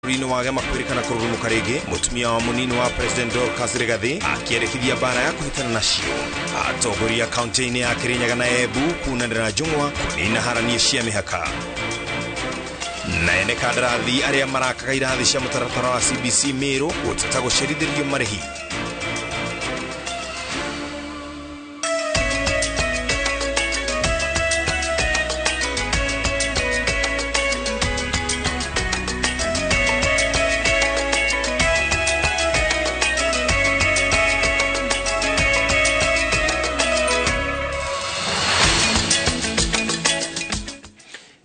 Rino wage makwirikana kururumuka rĩngĩ mũtumia wa mũnini wa President Dorcas Rigathi akĩerĩkithia mbara ya kũhitana nacio. Atongoria kaunti-inĩ ya Kirinyaga na Embu kunanĩra njũng'wa kũnina harania cia mĩhaka. Na ene kandarathi arĩa marakaga irathi cia mũtaratara wa CBC Meru gũteta gũcerithĩrio marĩhi.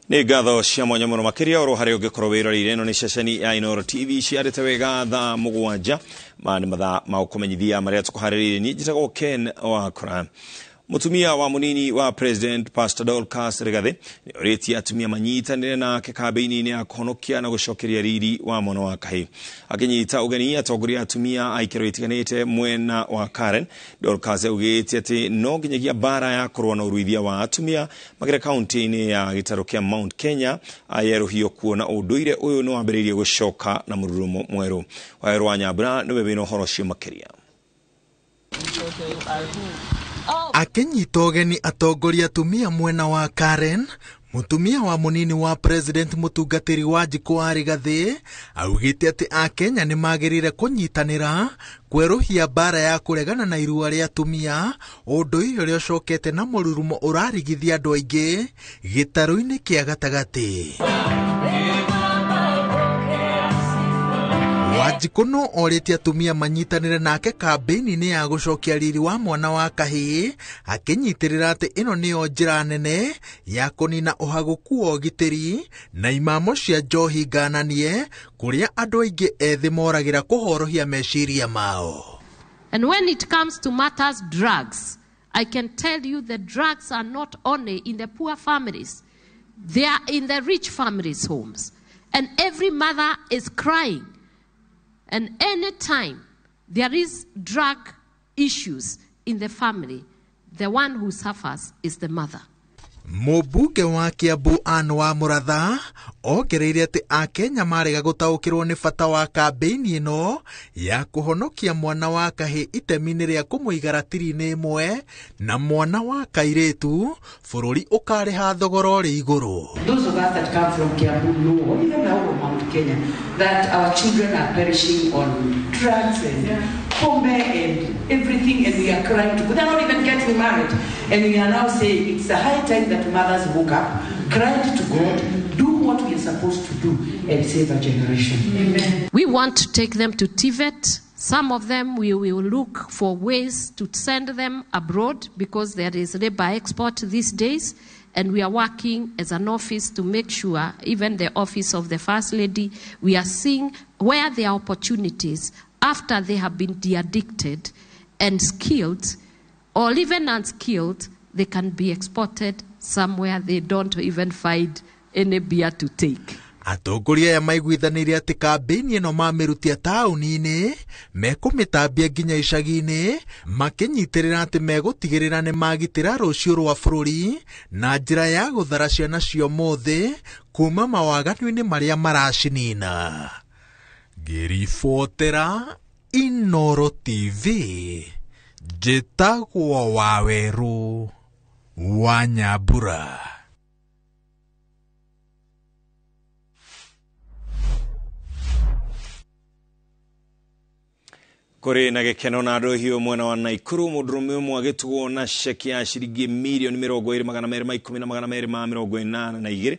Nĩ ngatho cia mwanya mũno makĩria oro harĩa ũngĩkorwo wĩroreire. Ĩno nĩ ceceni ya Inooro TV ciarĩte wega thaa 7 ma nĩ mathaa ma gũkũmenyithia marĩa tũkũharĩrĩirie. Niĩ njĩtagwo Ken Wakora. Mũtumia wa mũnini wa President Pastor Dorcas Rigathi nĩ orĩtie atumia manyitanĩre nake kambĩini-inĩ ya kũhonokia na gũcokeria riri wa mwana wa kahĩĩ. Akĩnyita ũgeni atongoria atumia a ikĩro itiganĩte mwena wa Karen, Dorcas augĩte atĩ no nginyagia mbara ya kũrũa na ũruithia wa atumia makĩria kaunti-inĩ ya gĩtarũ kĩa Mount Kenya ayerũhio kuona ũndũire ũyũ nĩ wambĩrĩirie gũcoka na mũrurumo mwerũ. Wawerũ wa Nyambura nĩwe wĩna ũhoro ũcio makĩria. Akĩnyita ũgeni atongoria atumia mwena wa Karen, mũtumia wa mũnini wa President mũtungatĩri wa Wanjikũ wa Rigathi augĩte atĩ Akenya nĩ magĩrĩire kũnyitanĩra kwerũhia mbara ya kũregana na irua rĩa atumia, ũndũire ũrĩa ũcokete na mũrurumo ũrarigithia andũ aingĩ gĩtarũ-inĩ kĩa gatagatĩ. Wanjikũ no orĩtie atumia manyitanĩre nake kambĩini-inĩ ya gũcokia riri wa mwana wa kahĩĩ, akĩnyitĩrĩra atĩ ĩno nĩyo njĩra nene ya kũnina ũhagũku wa ũgitĩri na imamo cia njohi ngananie kũrĩa andũ aingĩ ethĩ moragĩra kũhorohia meciria mao. And when it comes to matters drugs, I can tell you the drugs are not only in the poor families, they are in the rich families' homes. And every mother is crying. And any time there is drug issues in the family, the one who suffers is the mother. Mũmbunge wa Kiambu Anne wa Mũratha ongereire atĩ Akenya marega gũtaũkĩrwo nĩ bata wa kambĩini ĩno ya kũhonokia mwana wa kahĩĩ itemi-inĩ rĩa kũmũiga ratiri-inĩ ĩmwe na mwana wa kairĩtu, bũrũri ũkarĩha thogora ũrĩ igũrũ. Those of us that come from Kiambu know, or even now from Mount Kenya, that our children are perishing on drugs and pombe and everything, and we are crying to, they're not even getting married. And we are now saying it's a high time that mothers woke up, cried to God, do what we are supposed to do, and save a generation. Amen. We want to take them to TVET. Some of them we will look for ways to send them abroad because there is labor export these days. And we are working as an office to make sure, even the office of the First Lady, we are seeing where there are opportunities after they have been de-addicted and skilled, or even unskilled, they can be exported somewhere they don't even find any beer to take. Atongoria aya maiguithanĩirie atĩ kambĩini ĩno mamĩrutia taũni-inĩ mekũmĩtambia nginya icagi-inĩ, makĩnyitĩrĩra atĩ megũtigĩrĩra nĩ magitĩra rũciũ rwa bũrũri na njĩra ya gũthara ciana cia ũmũthĩ kuma mawaganu-inĩ marĩa maracinina. Ngĩribotera Inooro TV, njĩtagwo Wawerũ wa Nyambura. Kũrĩ na gĩkeno na andũ hiũ mwena wa Naikuru, mũndũrũme ũmwe agĩtugwo na ceki ya ciringi mirioni 2,210,282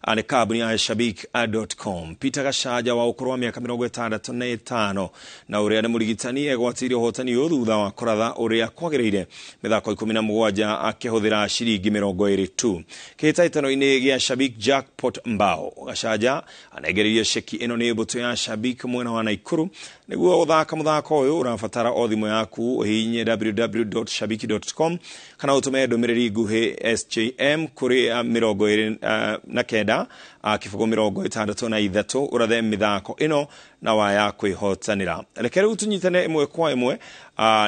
nĩ kambuni ya Shabik.com. Peter Gachanja wa ũkũrũ wa mĩaka 65 na ũrĩa nĩ mũrigitani egwatĩire ũhotani ũyũ thutha wa kũratha ũrĩa kwagĩrĩire mĩthako 17 akĩhũthĩra ciringi 20 tu. Kĩhĩtahĩtano-inĩ gĩa Shabik Jackpot Mbao, Gachanja anengereirio ceki ĩno nĩ mbũtũ ya Shabik mwena wa Naikuru. Nĩguo gũthaka mũthako ũyũ ũrabatara o thimũ yaku ũhihinye www.shabiki.com kana ũtũme ndũmĩrĩri nguhĩ SJM kũrĩ 29 0 63 ũrathe mĩthako ĩno na waya kwĩhotanĩra. Reke rĩu tũnyitane ĩmwe kwa ĩmwe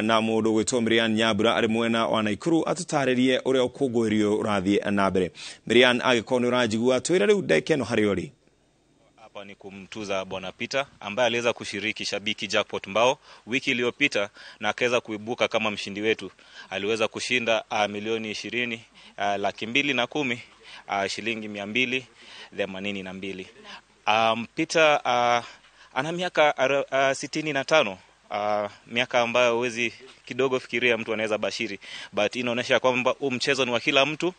na mũndũ gwĩtwo Miriam Nyambura arĩ mwena wa Naikuru atũtarĩrie ũrĩa ũkũngũĩri ũyũ ũrathiĩ na mbere. Miriam, angĩkorwo nĩ ũranjigua, twĩre rĩu ndagĩka ĩno harĩa ũrĩ. Hapa ni kumtuza Bwana Peter ambaye aliweza kushiriki Shabiki Jackpot Mbao wiki iliyopita na akaweza kuibuka kama mshindi wetu. Aliweza kushinda milioni 20, 210,000, shilingi 282. Peter ana miaka 65. Miaka ambayo huwezi kidogo fikiria mtu anaweza bashiri, but inaonyesha kwamba huu mchezo ni wa kila mtu.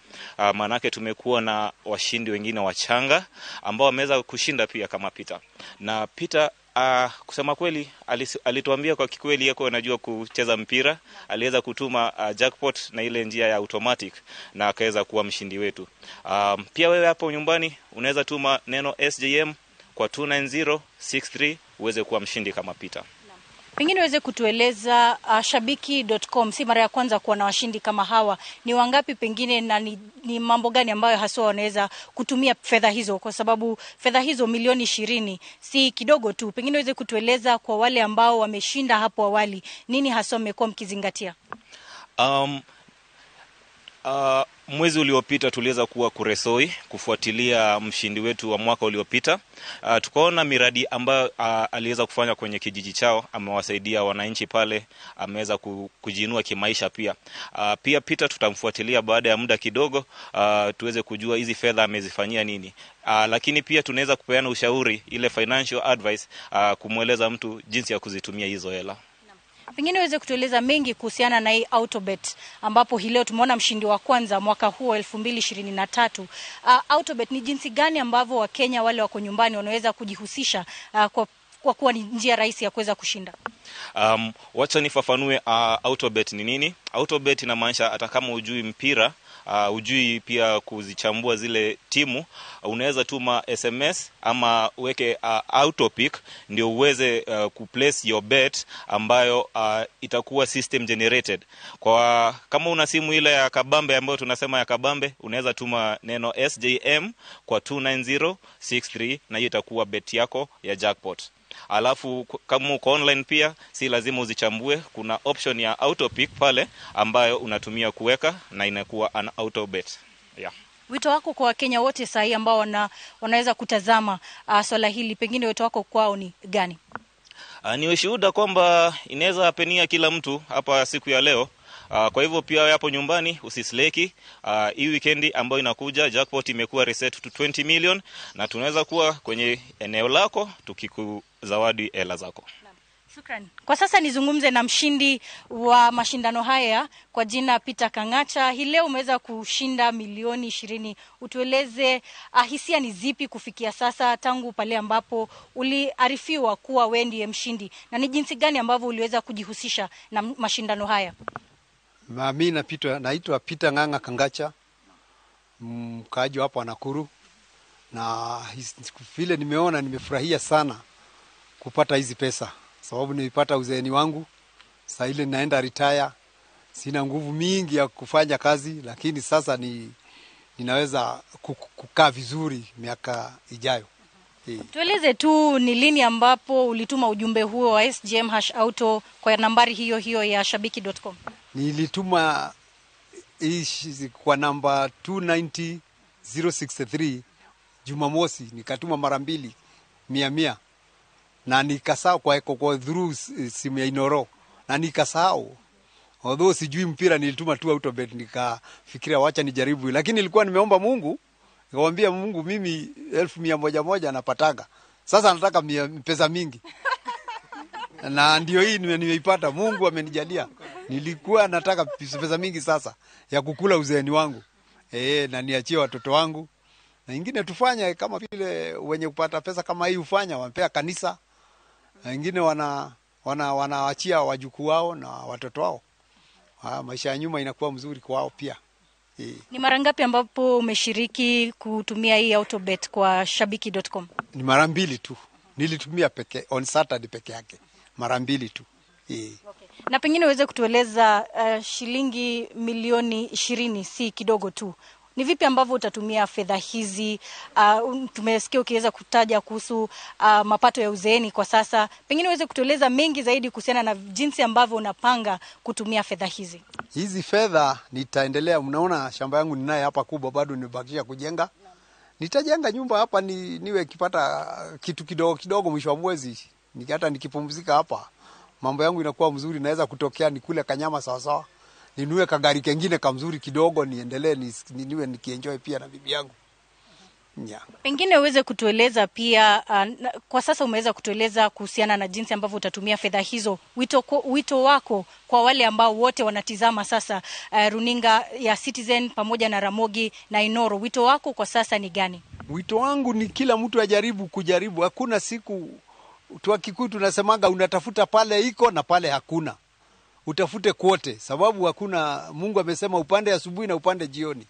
Maanake tumekuwa na washindi wengine wachanga ambao wameweza kushinda pia kama Peter. Na Peter kusema kweli alituambia kwa kikweli yeye anajua kucheza mpira. Aliweza kutuma jackpot na ile njia ya automatic na akaweza kuwa mshindi wetu. Pia wewe hapo nyumbani unaweza tuma neno SJM kwa 29063 uweze kuwa mshindi kama Peter. Pengine uweze kutueleza shabiki.com si mara ya kwanza kuwa na washindi kama hawa. Ni wangapi pengine na ni mambo gani ambayo haswa wanaweza kutumia fedha hizo, kwa sababu fedha hizo milioni 20 si kidogo tu. Pengine uweze kutueleza kwa wale ambao wameshinda hapo awali, nini haswa mmekuwa mkizingatia? Mwezi uliopita tuliweza kuwa Kuresoi kufuatilia mshindi wetu wa mwaka uliopita. Tukaona miradi ambayo aliweza kufanya kwenye kijiji chao, amewasaidia wananchi pale, ameweza kujiinua kimaisha pia. Pia Peter tutamfuatilia baada ya muda kidogo, tuweze kujua hizi fedha amezifanyia nini. Lakini pia tunaweza kupeana ushauri, ile financial advice, kumweleza mtu jinsi ya kuzitumia hizo hela. Pengine uweze kutueleza mengi kuhusiana na hii Autobet ambapo hii leo tumeona mshindi wa kwanza mwaka huu 2023. Autobet ni jinsi gani ambavyo Wakenya wale wako nyumbani wanaweza kujihusisha kwa kuwa ni njia rahisi ya kuweza kushinda? Wacha nifafanue Autobet ni nini. Autobet inamaanisha hata kama hujui mpira, hujui pia kuzichambua zile timu, unaweza tuma SMS ama uweke autopick ndio uweze kuplace your bet ambayo itakuwa system generated. Kwa kama una simu ile ya kabambe ambayo tunasema ya kabambe, unaweza tuma neno SJM kwa 29063 na hiyo itakuwa bet yako ya jackpot. Alafu kama uko online pia si lazima uzichambue, kuna option ya auto pick pale ambayo unatumia kuweka na inakuwa an auto bet. Yeah. Wito wako kwa Wakenya wote sahi ambao wanaweza kutazama swala hili, pengine wito wako kwao ni gani? Ni ushuhuda kwamba inaweza penia kila mtu hapa siku ya leo. Kwa hivyo pia hapo nyumbani usisleki. Hii weekendi ambayo inakuja jackpot imekuwa reset to 20 million na tunaweza kuwa kwenye eneo lako tukikuzawadi hela zako. Shukran. Kwa sasa nizungumze na mshindi wa mashindano haya kwa jina Peter Kangacha. Hii leo umeweza kushinda milioni 20. Utueleze hisia ni zipi kufikia sasa tangu pale ambapo uliarifiwa kuwa wewe ndiye mshindi, na ni jinsi gani ambavyo uliweza kujihusisha na mashindano haya? Mimi naitwa Peter Ng'ang'a Kangacha, mkaaji hapa Nakuru, na vile nimeona nimefurahia sana kupata hizi pesa, sababu nilipata uzeeni wangu. Sasa ile naenda retire, sina nguvu mingi ya kufanya kazi, lakini sasa ninaweza kukaa vizuri miaka ijayo. Tueleze tu ni lini ambapo ulituma ujumbe huo wa SJM hash auto kwa nambari hiyo hiyo ya shabiki.com? Nilituma kwa namba 290063 Jumamosi, nikatuma mara mbili 100 na nikasahau kwa through simu ya Inoro, na nikasahau. Although sijui mpira, nilituma tu autobet, nikafikiria wacha nijaribu, lakini nilikuwa nimeomba Mungu, nikamwambia Mungu mimi 1,100 napataga, sasa nataka pesa mingi. Na ndio hii nimeipata, Mungu amenijalia. Nilikuwa nataka pesa mingi sasa ya kukula uzeeni wangu, na niachie watoto wangu, na ingine tufanye kama vile wenye kupata pesa kama hii hufanya, wanapea kanisa, na wengine wanaachia wajukuu wao na watoto wao. Maisha ya nyuma inakuwa mzuri kwao pia. Ni mara ngapi ambapo umeshiriki kutumia hii autobet kwa shabiki.com? Ni mara mbili tu. Nilitumia peke on Saturday peke yake. Mara mbili tu. Okay. Na pengine uweze kutueleza shilingi milioni 20 si kidogo tu. Ni vipi ambavyo utatumia fedha hizi? Tumesikia ukiweza kutaja kuhusu mapato ya uzeeni kwa sasa. Pengine uweze kutueleza mengi zaidi kuhusiana na jinsi ambavyo unapanga kutumia fedha hizi. Hizi fedha nitaendelea, mnaona shamba yangu ninaye hapa kubwa, bado nimebakisha kujenga. Nitajenga nyumba hapa niwe kipata kitu kidogo kidogo mwisho wa mwezi, hata nikipumzika hapa mambo yangu inakuwa mzuri, naweza kutokea nikule kanyama sawa sawa, ninunue kagari kengine kamzuri kidogo, niendelee niwe nikienjoy pia na bibi yangu. Yeah. Pengine uweze kutueleza pia kwa sasa umeweza kutueleza kuhusiana na jinsi ambavyo utatumia fedha hizo. Wito wako kwa wale ambao wote wanatizama sasa runinga ya Citizen pamoja na Ramogi na Inoro, wito wako kwa sasa ni gani? Wito wangu ni kila mtu ajaribu kujaribu. Hakuna siku tu Kikuyu tunasemaga unatafuta pale iko na pale hakuna. Utafute kwote, sababu hakuna. Mungu amesema upande asubuhi na upande jioni.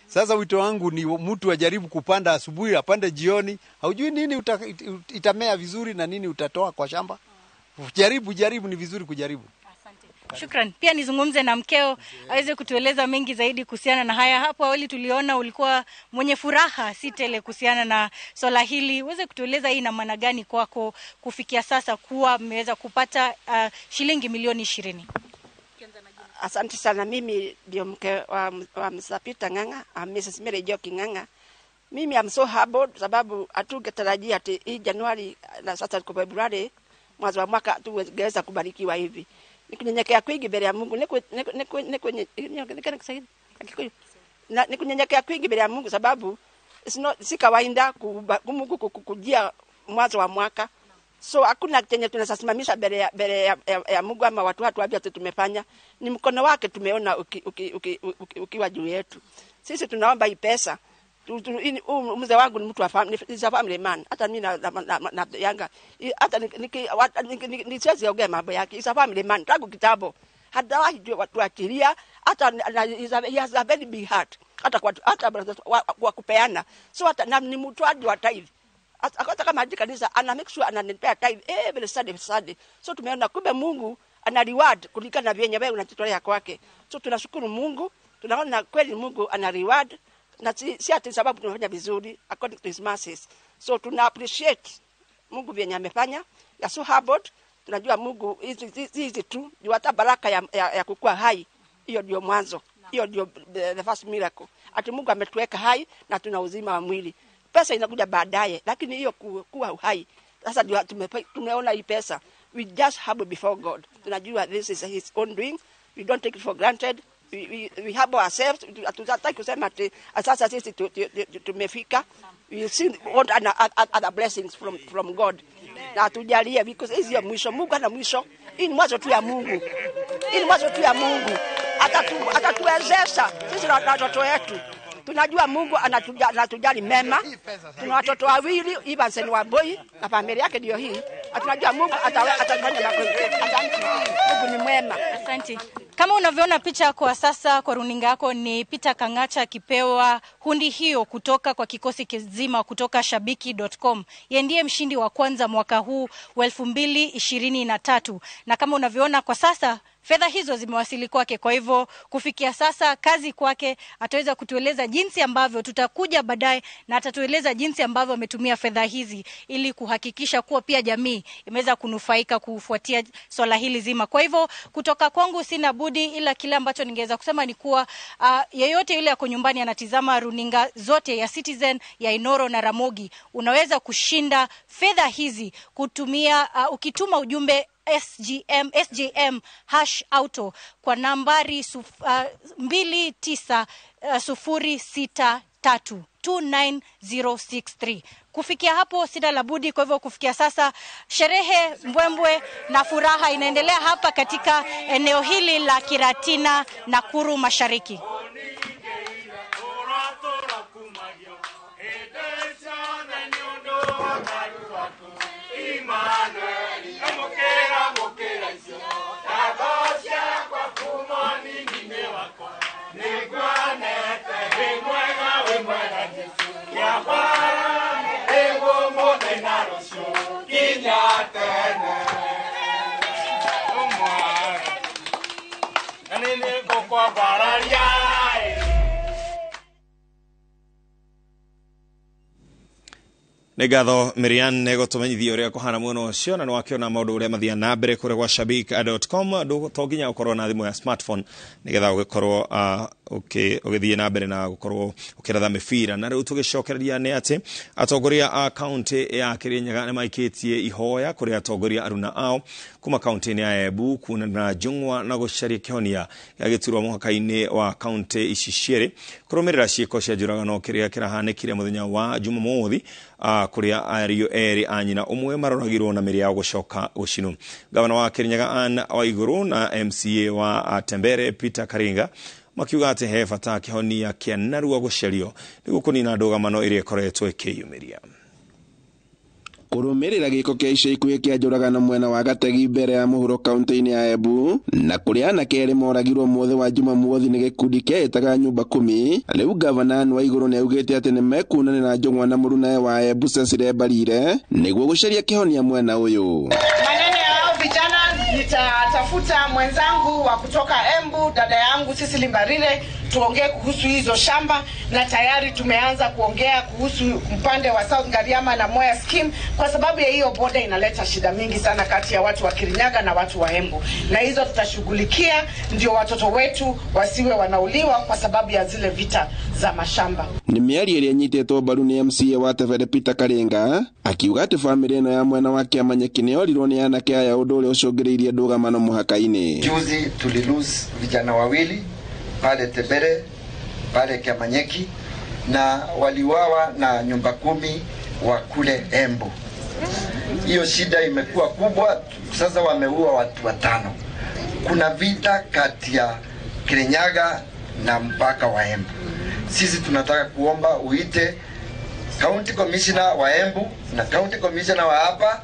Sasa wito wangu ni mtu ajaribu kupanda asubuhi, apande jioni. Haujui nini itamea vizuri na nini utatoa kwa shamba. Jaribu, jaribu, ni vizuri kujaribu. Asante. Shukran. Pia nizungumze na mkeo aweze kutueleza mengi zaidi kuhusiana na haya. Hapo awali tuliona ulikuwa mwenye furaha si tele kuhusiana na swala hili. Uweze kutueleza hii ina maana gani kwako kufikia sasa kuwa mmeweza kupata shilingi milioni 20? Asante sana. Mimi ndio mke wa Mr. Peter Ng'ang'a, Mrs. Mary Njoki Ng'ang'a. Mimi am so humbled sababu hatungetarajia ati hii Januari na sasa tuko Februari, mwanzo wa mwaka tungeweza kubarikiwa hivi. Ni kunyenyekea kwingi mbele ya Mungu, ni kunyenyekea kwingi mbele ya Mungu sababu si kawaida Mungu kukujia mwanzo wa mwaka. So hakuna chenye tunasimamisha mbele ya Mungu ama watu hatuambia tumefanya. Ni mkono wake tumeona ukiwa juu yetu. Sisi tunaomba hii pesa. Mzee wangu ni mtu wa family, is a family man. Hata mimi na Yanga, hata nisiwezi ongea mambo yake. Is a family man. Tangu kitambo hatawahi tuachilia, hata he has a very big heart. Hata kwa kupeana. So hata ni mtu wa tithe. Hata kama haji kanisa ana make sure ananipea tithe every Sunday. So tumeona kumbe Mungu ana reward kulingana na vyenye wewe unajitolea kwake. So tunashukuru Mungu, tunaona kweli Mungu ana reward na si ati sababu tunafanya vizuri according to his mercies. So tuna appreciate Mungu vyenye amefanya. Ya so humbled, tunajua Mungu hizi tu juu hata baraka ya kukua hai, hiyo ndio mwanzo. Hiyo ndio the first miracle. Ati Mungu ametuweka hai na tuna uzima wa mwili. Pesa inakuja baadaye, lakini hiyo kuwa uhai. Sasa ndio tumeona hii pesa. We just humble before God. Tunajua this is his own doing. We don't take it for granted. We humble ourselves. Hatutaki kusema ati sasa sisi tumefika. We see all other blessings from God. Na atujalie because hizi ya mwisho. Mungu ana mwisho. Hii ni mwanzo tu ya Mungu. Hii ni mwanzo tu ya Mungu. Atatuwezesha sisi na watoto wetu. Tunajua Mungu anatujali mema. Tuna watoto wawili, Ivansen wa boy na familia yake ndio hii. Tunajua Mungu atafanya na kweli. Asante. Mungu ni mwema. Asante. Kama unavyoona picha kwa sasa kwa runinga yako ni Peter Kang'acha akipewa hundi hiyo kutoka kwa kikosi kizima kutoka shabiki.com. Yeye ndiye mshindi wa kwanza mwaka huu wa 2023. Na kama unavyoona kwa sasa fedha hizo zimewasili kwake. Kwa hivyo kufikia sasa kazi kwake, ataweza kutueleza jinsi ambavyo tutakuja baadaye na atatueleza jinsi ambavyo ametumia fedha hizi ili kuhakikisha kuwa pia jamii imeweza kunufaika kufuatia swala hili zima. Kwa hivyo kutoka kwangu sina budi ila kile ambacho ningeweza kusema ni kuwa yeyote yule yako nyumbani anatizama runinga zote ya Citizen, ya Inoro na Ramogi, unaweza kushinda fedha hizi kutumia ukituma ujumbe SJM #auto kwa nambari 29063 29063. Kufikia hapo sina la budi. Kwa hivyo kufikia sasa sherehe, mbwembwe na furaha inaendelea hapa katika eneo hili la Kiratina, Nakuru Mashariki. Nĩ ngatho Miriam nĩ gũtũmenyithia ũrĩa kũhana mwena ũcio, na nĩwakĩona maũndũ ũrĩa mathiaga na mbere kũrĩa gwa shabik.com. To nginya ũkorwo na thimũ ya smartphone nĩgetha ũgĩkorwo Ũgĩthiĩ na mbere na gũkorwo ũkĩratha mĩbira. Na rĩu tũgĩcokereria nĩ atĩ atongoria a kaunti ya Kirinyaga nĩ maikĩtie ihoya kũrĩ atongoria aruna ao kuma kaunti-inĩ ya Embu kuunana na njũng'wa na gũcaria kĩhonia gĩa gĩturwa mũhaka-inĩ wa kaunti ici cierĩ kũrũmĩrĩra ciĩko cia njũragano kĩrĩa kĩrahanĩkire mũthenya wa Jumamothi kũrĩa ariũ erĩ a nyina ũmwe maroragirwo na mĩrĩ yao gũcoka gũcinwo. Gavana wa Kirinyaga Anne Waiguru na MCA wa Tembere Peter Karinga makiuga atĩ he bata kĩhonia kĩa narua gũcario nĩguo kũnina ndũgamano ĩrĩa ĩkoretwo ĩkĩyumĩria. Kũrũmĩrĩra gĩko kĩa ica ikuhĩ kĩa njũragano mwena wa Gategi mbere ya mũhuro kaunti-inĩ ya Embu na kũrĩa anake erĩ moragirwo mũthĩ wa Jumamothi nĩ gĩkundi kĩeĩtaga nyũmba kumi. Rĩu gavana Anne Waiguru nĩ augĩte atĩ nĩ mekunanĩra njũng'wa na mũrunae wa Embu Cecily Mbarire nĩguo gũcaria kĩhonia mwena ũyũ. Maneno ya hao vijana, nitatafuta mwenzangu wa kutoka Embu, dada yangu Cecily Mbarire, tuongee kuhusu hizo shamba, na tayari tumeanza kuongea kuhusu mpande wa South Ngariama na Moya scheme, kwa sababu ya hiyo border inaleta shida mingi sana kati ya watu wa Kirinyaga na watu wa Embu, na hizo tutashughulikia ndio watoto wetu wasiwe wanauliwa kwa sababu ya zile vita za mashamba. Ni mĩario ĩrĩa ĩnyitĩtwo mbaru nĩ MCA wa Tebere Peter Karinga akiuga atĩ bamĩrĩ ĩno ya mwena wa Kĩamanyeki nĩyorirwo nĩ anake aya ũndũ ũrĩa ũcũngĩrĩirie ndũgamano mũhaka-inĩ. Juzi tulilose vijana wawili pale Tebere pale Kiamanyeki na waliwawa na nyumba kumi wa kule Embu. Hiyo shida imekuwa kubwa, sasa wameua watu watano. Kuna vita kati ya Kirinyaga na mpaka wa Embu. Sisi tunataka kuomba uite County Commissioner wa Embu na County Commissioner wa hapa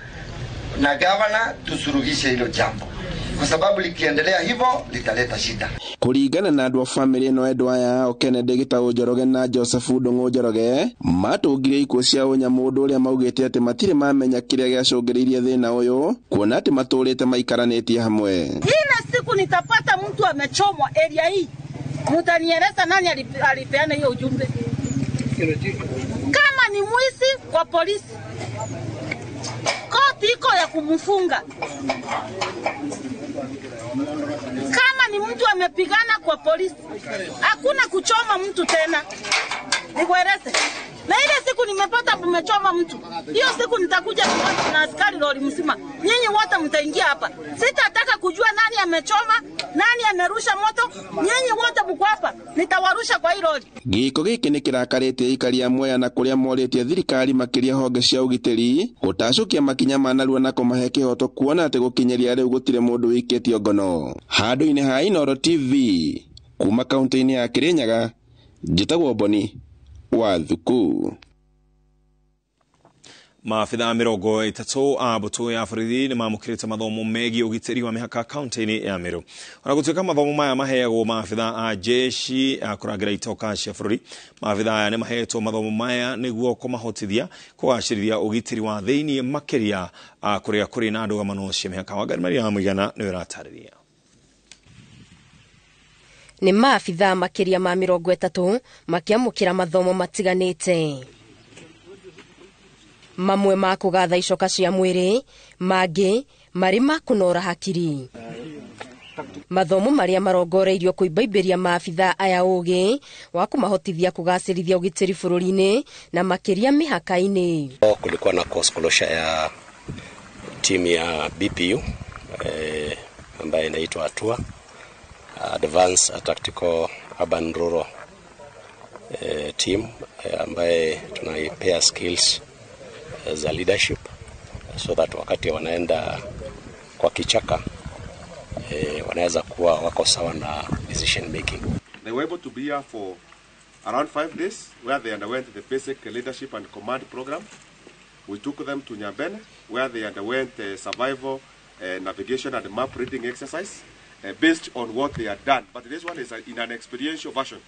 na governor, tusuruhishe hilo jambo, kwa sababu likiendelea hivyo litaleta shida. Kuringana na andũ a bamĩrĩ ĩno endwa aya ao Kennedy Gĩtaũ Njoroge na Joseph Ndung'u Njoroge matũngire ikuũ cia ũnyamũ, ũndũ ũrĩa maugĩte atĩ matirĩ mamenya kĩrĩa gĩacũngĩrĩirie thĩna ũyũ, kuona atĩ matũrĩte maikaranĩtie hamwe. Ile siku nitapata mtu amechomwa area hii, mtanieleza nani alipeana hiyo ujumbe? Kama ni mwizi kwa polisi, koti iko ya kumfunga. Kama ni mtu amepigana kwa polisi, hakuna kuchoma mtu tena. Nikueleze. Na ile siku nimepata mmechoma mtu, hiyo siku nitakuja na askari lori mzima. Nyinyi wote mtaingia hapa. Sitataka kujua nani amechoma, nani amerusha moto. Nyinyi wote mko hapa, nitawarusha kwa hii lori. Gĩko gĩkĩ nĩ kĩrakarĩtie aikari a Mwea na kũrĩa morĩtie thirikari makĩria honge cia ũgitĩri gũtacũkia makinya ma narua na kũmahe kĩhoto, kuona atĩ gũkinyĩria rĩu gũtirĩ mũndũ wĩikĩtio ngono. Handũ-inĩ ha Inooro TV kuma kaunti-inĩ ya Kirinyaga, njĩtagwo Boni wa Thuku. Maabithaa 30 a mbũtũ ya borithi nĩ mamũkĩrĩte mathomo megiĩ ũgitĩri wa mĩhaka kaunti-inĩ ya Meru. Ona gũtuĩka mathomo maya maheagwo maabithaa a jeshi a kũrangĩra itoka cia bũrũri, maabithaa aya nĩ maheetwo mathomo maya nĩguo kũmahotithia kũgacĩrithia ũgitĩri wa thĩiniĩ makĩria kũrĩa kũrĩ na ndũgamano cia mĩhaka. Wangari Maria Mũigana nĩwe ũratarĩria. Nĩ maabithaa makĩria ma 30 makĩamũkĩra mathomo matiganĩte, mamwe ma kũgatha icoka cia mwĩrĩ, mangĩ marĩ ma kũnora hakiri. Mathomo marĩa marongoreirio kũimbaimbĩria maabithaa aya ũgĩ wa kũmahotithia kũgacĩrithia ũgitĩri bũrũri-inĩ na makĩria mĩhaka-inĩ. Kulikuwa na course closure ya timu ya BPU ambayo inaitwa ATUA, Advanced Tactical Urban Rural team ambaye tunaipea skills za leadership so that wakati wanaenda kwa kichaka wanaweza kuwa wako sawa na decision making. They were able to be here for around 5 days where they underwent the basic leadership and command program. We took them to Nyambene where they underwent survival, navigation and map reading exercise based on what they had done. But this one is in an experiential version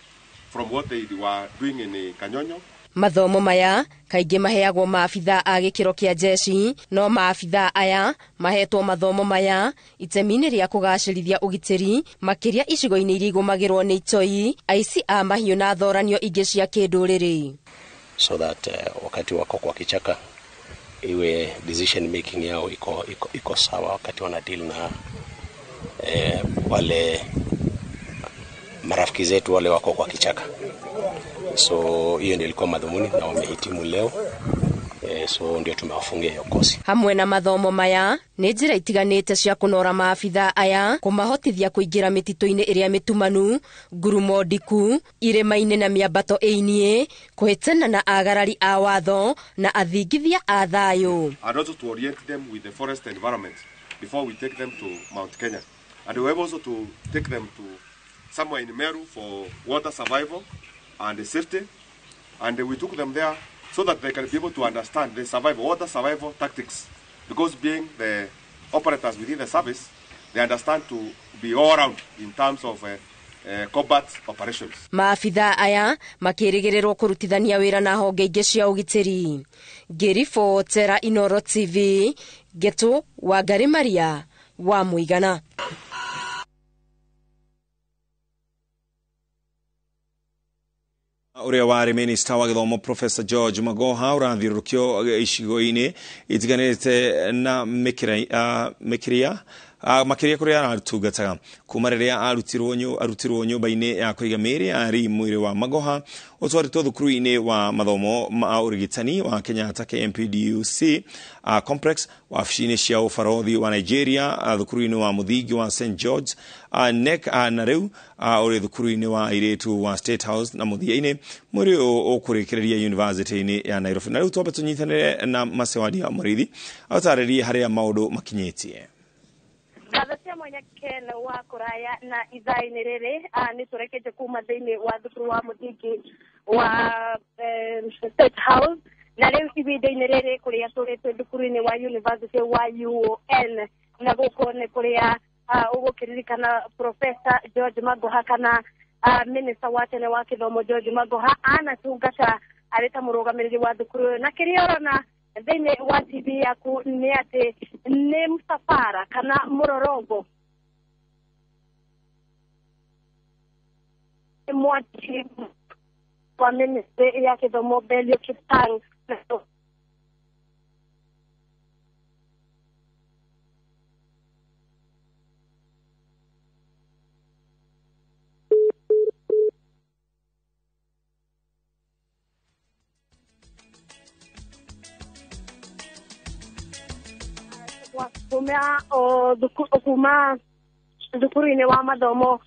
from what they were doing in Kanyonyo. Mathomo maya kaingĩ maheagwo maabithaa a gĩkĩro kĩa jeshi, no maabithaa aya mahetwo mathomo maya itemi-inĩ rĩa kũgacĩrithia ũgitĩri makĩria icigo-inĩ iria igũmagĩrwo nĩ itoi, aici a mahiũ na thoranio ingĩ cia kĩndũrĩrĩ. So that wakati wako kwa kichaka iwe decision making yao iko sawa wakati wana deal na wale marafiki zetu wale wako kwa kichaka. So hiyo ndio ilikuwa madhumuni na wamehitimu leo. So ndio tumewafungia hiyo kosi. Hamwe na mathomo maya nĩ njĩra itiganĩte cia kũnora maabitha aya kũmahotithia kũingĩra mĩtitũ-inĩ ĩrĩa mĩtumanu, ngurumo ndiku, irĩma-inĩ na mĩambato ĩiniĩ, kũhĩtana na agarari a watho na athingithia a thayũ. And also to orient them with the forest environment before we take them to Mount Kenya. And we were also to take them to somewhere in Meru for water survival and safety. And we took them there so that they can be able to understand the survival, water survival tactics. Because being the operators within the service, they understand to be all round in terms of combat operations. Maabitha aya makĩrĩgĩrĩrwo kũrutithania wĩra na honge ingĩ cia ũgitĩri. Ngĩribotera Inoro TV, Ngetu Wangari Maria wa Mũigana. Uria warĩ minista wa gĩthomo Professor George Magoha ũrathiũrũrũkio icigo-inĩ itiganĩte na mĩkĩria makĩria kũrĩa aratungataga kuma rĩrĩa arutirwo nyũmba-inĩ ya kũiga mĩĩrĩ arĩ mwĩrĩ wa Magoha ũtwarĩtwo thukuru-inĩ wa mathomo ma ũrigitani wa Kenyatta KMPDUC complex, wabici-inĩ cia ũbarothi wa Nigeria, thukuru-inĩ wa mũthingi wa St George NEC, na rĩu ũrĩ thukuru-inĩ wa airĩtu wa State House, na mũthia-inĩ mwĩrĩ ũyũ ũkũrĩkĩrĩria University-inĩ ya Nairobi. Na rĩu twambe tũnyitanĩre na Macewadia Mũrĩithi atarĩrie harĩa maũndũ makinyĩtie. Ngatho cia mwanya Ken wa kũraya na ithaa-inĩ rĩrĩ nĩ tũrekete kuma thĩinĩ wa thukuru wa mũthingi wa State House, na rĩu ihinda-inĩ rĩrĩ kũrĩa tũrĩ twĩ thukuru-inĩ wa University wa UON, na gũkũ nĩ kũrĩa ũgũkĩririkana Professor George Magoha kana minister wa tene wa gĩthomo George Magoha anatungata arĩ ta mũrũgamĩrĩri wa thukuru ũyũ. Na kĩrĩa ũrona thĩinĩ wa TV yaku nĩ atĩ nĩ msafara kana mũrorongo mwaki wa ministry ya gĩthomo Belio Kipsang. Kuma thukuru-inĩ wa mathomo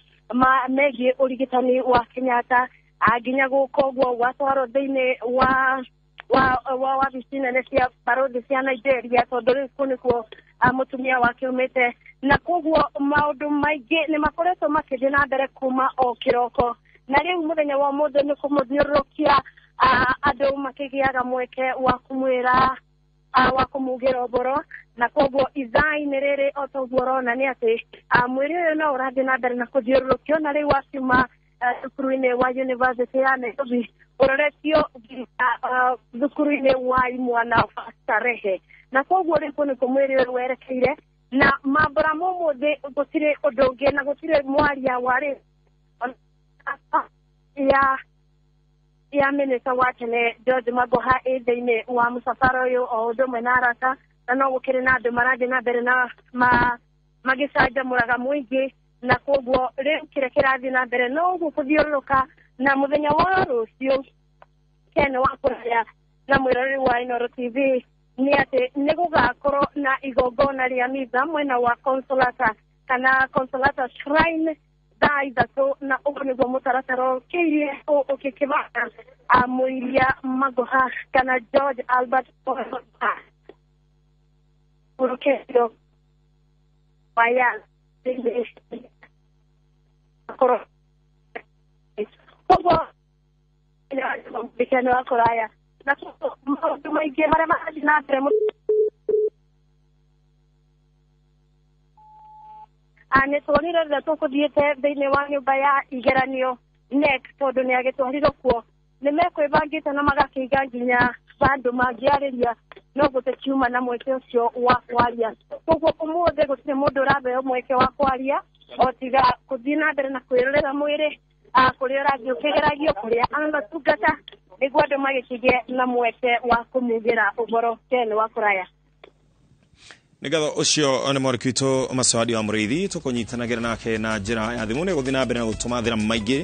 megiĩ ũrigitani wa Kenyatta nginya gũkũ ũguo gwatwarwo thĩinĩ wa wabici nene cia barothi cia Nigeria, tondũ rĩu kũu nĩkuo mũtumia wake umĩte, na koguo maũndũ maingĩ nĩ makoretwo makĩthiĩ na mbere kuma o kĩroko, na rĩu mũthenya wa ũmũthĩ nĩ kũmũthiũrũrũkia andũ makĩgĩaga mweke wa kũmwĩra wa kũmugĩra ũboro, na koguo ithaa-inĩ rĩrĩ o ta ũguo ũrona nĩ atĩ mwĩrĩ ũyũ no ũrathiĩ na mbere na kũthiũrũrũkio, na rĩu wakiuma thukuru-inĩ wa University ya Nairobi ũroretio nginya thukuru-inĩ wa Imwana wa Starehe, na koguo rĩu kũu nĩkuo mwĩrĩ ũyũ werekeire. Na mambũra ma ũmũthĩ gũtirĩ ũndũ ũngĩ na gũtirĩ mwaria warĩ ya minista wa tene George Magoha ĩ thĩinĩ wa mũcabara ũyũ o ũndũ ũmwe na arata, na no gũkĩrĩ na andũ marathiĩ na mbere na magĩcanjamũraga mũingĩ, na koguo rĩu kĩrĩa kĩrathiĩ na mbere no ũguo kũthiũrũrũka. Na mũthenya wa rũciũ Ken wa kũraya na mwĩroreri wa Inoro TV nĩ atĩ nĩ gũgakorwo na igongona rĩa mitha mwena wa Consolata kana Consolata Shrine thaa 3, na ũguo nĩguo mũtaratara ũkĩirie ũkĩkĩbanga Mũiria Magoha kana George Albert Magoha ũrũkĩrio waya koguo wa kũraya na maũndũ maingĩ marĩa marathiĩ na mbere nĩ tuonire rĩrĩa tũkũthiĩte thĩinĩ wa nyũmba ya igeranio NEC, tondũ nĩ agĩtwarirwo kuo nĩ mekwĩbangĩte na magakĩiga nginya bandũ mangĩarĩria, no gũtikiuma na mweke ũcio wa kwaria. Koguo ũmũthĩ gũtirĩ mũndũ ũraheo mweke wa kwaria o tiga kũthiĩ na mbere na kwĩrorera mwĩrĩ kũrĩa ũrathiĩ ũkĩgeragio kũrĩa anatungata nĩguo andũ magĩkĩgĩe na mweke wa kũmugĩra ũboro Ken wa kũraya. Nĩngatho ũcio nĩ mwarĩki witũ Macawadi wa Mũrĩithi tũkũnyitanagĩra nake na njĩra ya thimũ nĩ gũthiĩ na mbere na gũtũmathĩra maingĩ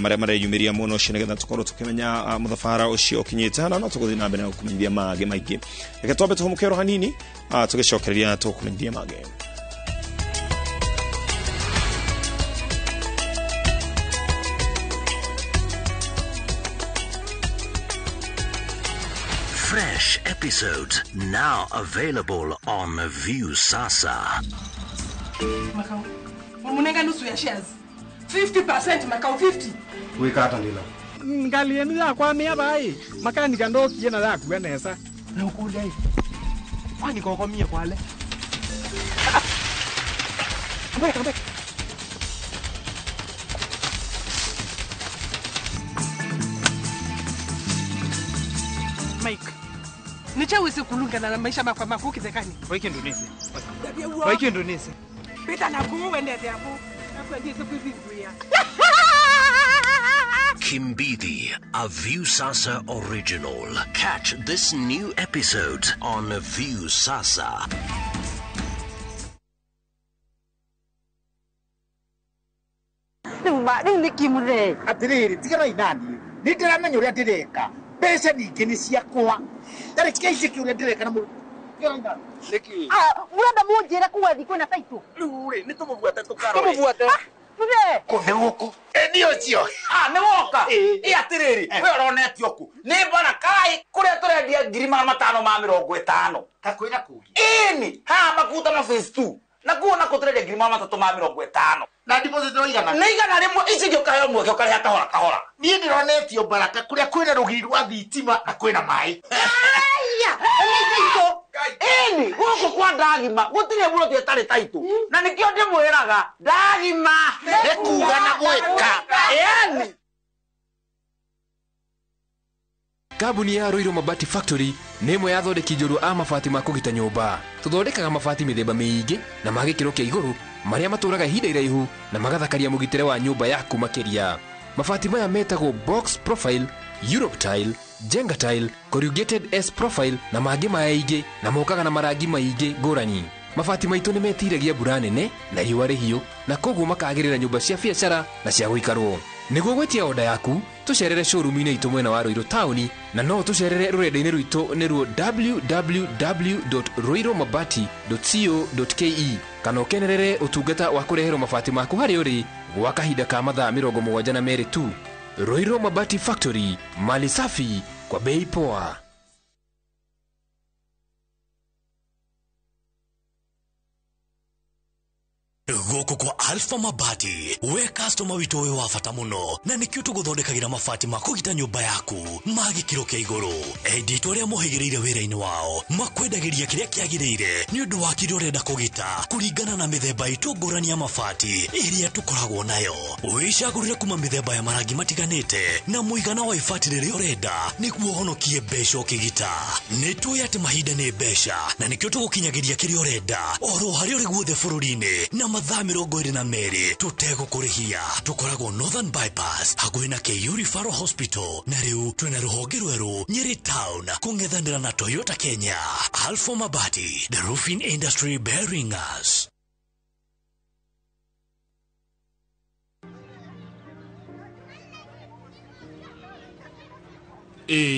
marĩa mareyumĩria mũno ũcio nĩgetha tũkorwo tũkĩmenya mũthabara ũcio ũkinyĩte hana no tũgũthiĩ na mbere na gũkũmenyithia mangĩ maingĩ. Reke twambe tũhũmũke oro hanini tũgĩcokereria tũkũmenyithia mangĩ. Fresh episodes now available on Viusasa. Makau, umunenga nusu ya shares. 50% Makau 50. Wikata ndila. Ngali yenu ya kwa mea bai. Makani kando kiena ya kuenesa. Na ukudai. Kwani kwa mia kwa ale. Come back. Mike. Nichawezi kulungana na maisha makwa makuki zekani. Waiki Indonesia. Waiki Indonesia. Pita na kuwende hapo. Nakwendeza kuvivuya. Kimbidi, a Viusasa original. Catch this new episode on Viusasa. Rĩu nĩ kĩmũthee. Atĩrĩrĩ, tigana inani. Nĩ ndĩramenya ũrĩa ndĩreka. Mbeca ningĩ nĩ ciakwa. Tarĩ kĩaici kĩ ũrĩa ndĩreka na mũndũ. Tigana inani. Nĩkĩ? Mũrenda mũnjĩre kuga thikũ na taitũ? Rĩu rĩ, nĩ tũmũbuate tũkarore. Tũmũbuate. Mũthee. Kũ nĩ gũkũ? Ĩ nĩ ũcio. Nĩ woka. Ĩ atĩrĩrĩ, we ũronetio kũ? Nĩ Barakai kũrĩa tũrendia 550,000. Ta kwĩna kũngĩ. Ĩni, haha makuta ma phase 2. Na kuo nako tũrendia 350,000. Na deposit no igana. Nĩ 100 ici ingĩ ũkaheo mweke ũkarĩha kahora kahora. Niĩ ndĩronetio Baraka kũrĩa kwĩna rũgiri rwa thitima na kwĩna maĩ. Aya, nĩ taitũ. Ĩni, gũkũ kwa ndagima gũtirĩ mũndũ ĩtarĩ taitũ. Na nĩkĩo ndĩmwĩraga ndagima nĩ kuga na gwĩka. Ĩni. Kambuni ya Ruiru Mabati Factory nĩ ĩmwe ya athondeki njorua a mabati ma kũgita nyũmba. Tũthondekaga mabati mĩthemba mĩingĩ na ma gĩkĩro kĩa igũrũ marĩa matũraga ihinda iraihu na magathakaria mũgitĩre wa nyũmba yaku makĩria. Mabati maya metagwo box profile, Europe tile, Jenga tile, corrugated S profile na mangĩ maingĩ na mokaga na marangi maingĩ ngũrani. Mabati maitũ nĩ metiragia mbura nene na riũa rĩhiũ na koguo makagĩrĩra nyũmba cia biacara na cia gũikarwo. Nĩguo gwĩtia oda yaku tũcerere showroom-inĩ itũ mwena wa Ruiru taũni na no tũcerere rũrenda-inĩ rwitũ nĩruo www.ruirumabati.co.ke kana ũkenerere ũtungata wa kũreherwo mabati maku harĩa ũrĩ gwa kahinda ka mathaa 72 tu. Ruiru Mabati Factory, mali safi kwa bei poa. Gũkũ kwa Alpha Mabati we customer witũ ũyũ wa bata mũno na nĩkĩo tũgũthondekagĩra mabati ma kũgita nyũmba yaku ma gĩkĩro kĩa igũrũ. Endia itũ arĩa mohĩgĩrĩire wĩra-inĩ wao makwendagĩria kĩrĩa kĩagĩrĩire nĩ ũndũ wa kĩrĩa ũrenda kũgita kũringana na mĩthemba itũ ngũrani ya mabati ĩrĩa tũkoragwo nayo. Wĩcagũrĩre kuma mĩthemba ya marangi matiganĩte na mũigana wa ibati rĩrĩa ũrenda nĩguo ũhonokie mbeca ũkĩgita. Nĩ tũĩ atĩ mahinda nĩ mbeca na nĩkĩo tũgũkinyagĩria kĩrĩa ũrenda oro harĩa ũrĩ guothe bũrũri-inĩ na mathaa 22 tũtegũkũrĩhia. Tũkoragwo Northern Bypass hakuhĩ na KU Referral Hospital na rĩu twĩna rũhonge rwerũ Nyeri Town kũng'ethanĩra na Toyota Kenya. Alpha Mabati, the roofing industry bearing us.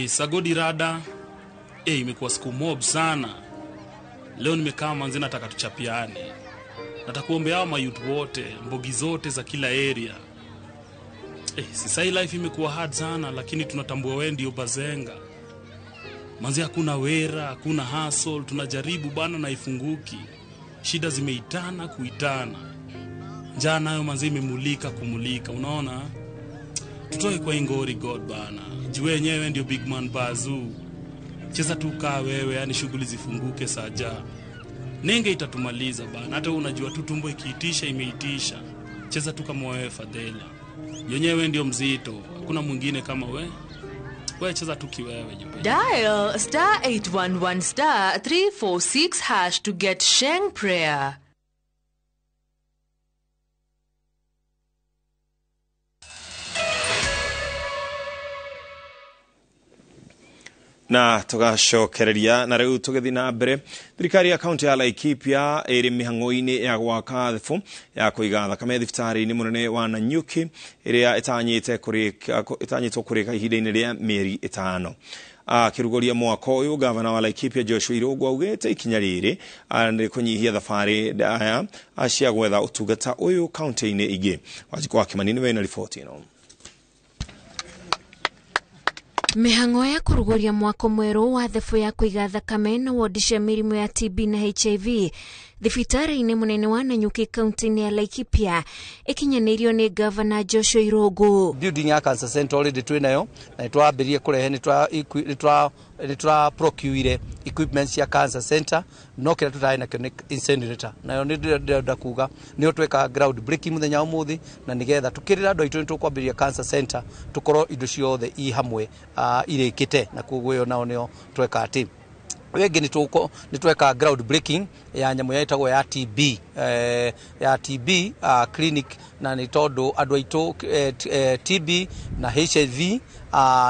Sagodi rada. Imekuwa siku mob sana. Leo nimekaa manzi nataka tuchapiane. Natakuombea hao mayouth wote, mbogi zote za kila area. Sasa life imekuwa hard sana lakini tunatambua wewe ndio bazenga. Manzi hakuna wera, hakuna hustle, tunajaribu bana na ifunguki. Shida zimeitana kuitana. Njaa nayo manzi imemulika kumulika, unaona? Tutoe kwa ingori God bana. Juu wenyewe ndio big man bazoo. Cheza tu kaa wewe, yani shughuli zifunguke saja. Nenge itatumaliza bana. Hata unajua tu tumbo ikiitisha imeitisha. Cheza tu kama wewe Fadhela. Yenyewe ndio mzito. Hakuna mwingine kama we. Wewe cheza tu kiwewe jipe. Dial star 811 star 346 hash to get Sheng prayer. Na tugacokereria na riu tugithi na mbere thirikari ya kaunti ya Laikipia iri mihango-ini ya gwaka thibu ya kuiga thakame thibitarĩ-inĩ munene wa Nanyuki iria itanyĩtwo kurĩka ihinda-inĩ rĩa mĩeri 5. Akirugoria mwako ũyũ gavana wa Laikipia Joshua Irũngũ augĩte ikinya rĩrĩ nĩ kũnyihia thabarĩ ndaya cia gwetha ũtungata ũyũ kaunti-inĩ ingĩ. Wanjikũ wa Kĩmani nĩwe na riboti ĩno. Mihango ya kurugoria mwako mweru wa thebu ya kuiga thakame na wodi cia mĩrimũ ya TB na HIV thibitarĩ-inĩ mũnene wa Nanyuki kaunti-inĩ ya Laikipia ikinyanĩirio nĩ Gavana Joshua Irũngũ. Building ya cancer center already twĩ nayo na nĩtwambĩrĩrie kũrehe nĩtwa procure equipment cia cancer center, no kĩrĩa tũtarĩ nakĩo nĩ incinerator, nayo nĩ ndĩrenda kuga nĩyo tweka ground breaking mũthenya wa ũmũthĩ, na nĩgetha tũkĩrĩra andũ aitũ nĩtũkwambĩrĩria cancer center tũkorwo indo ciothe i hamwe irĩkĩte, na koguo ĩyo nao nĩyo tweka atĩ wengi nĩ tweka ground breaking ya nyamũ ĩtagwo ya TB ya TB clinic, na nĩ tondũ andũ aitũ TB na HIV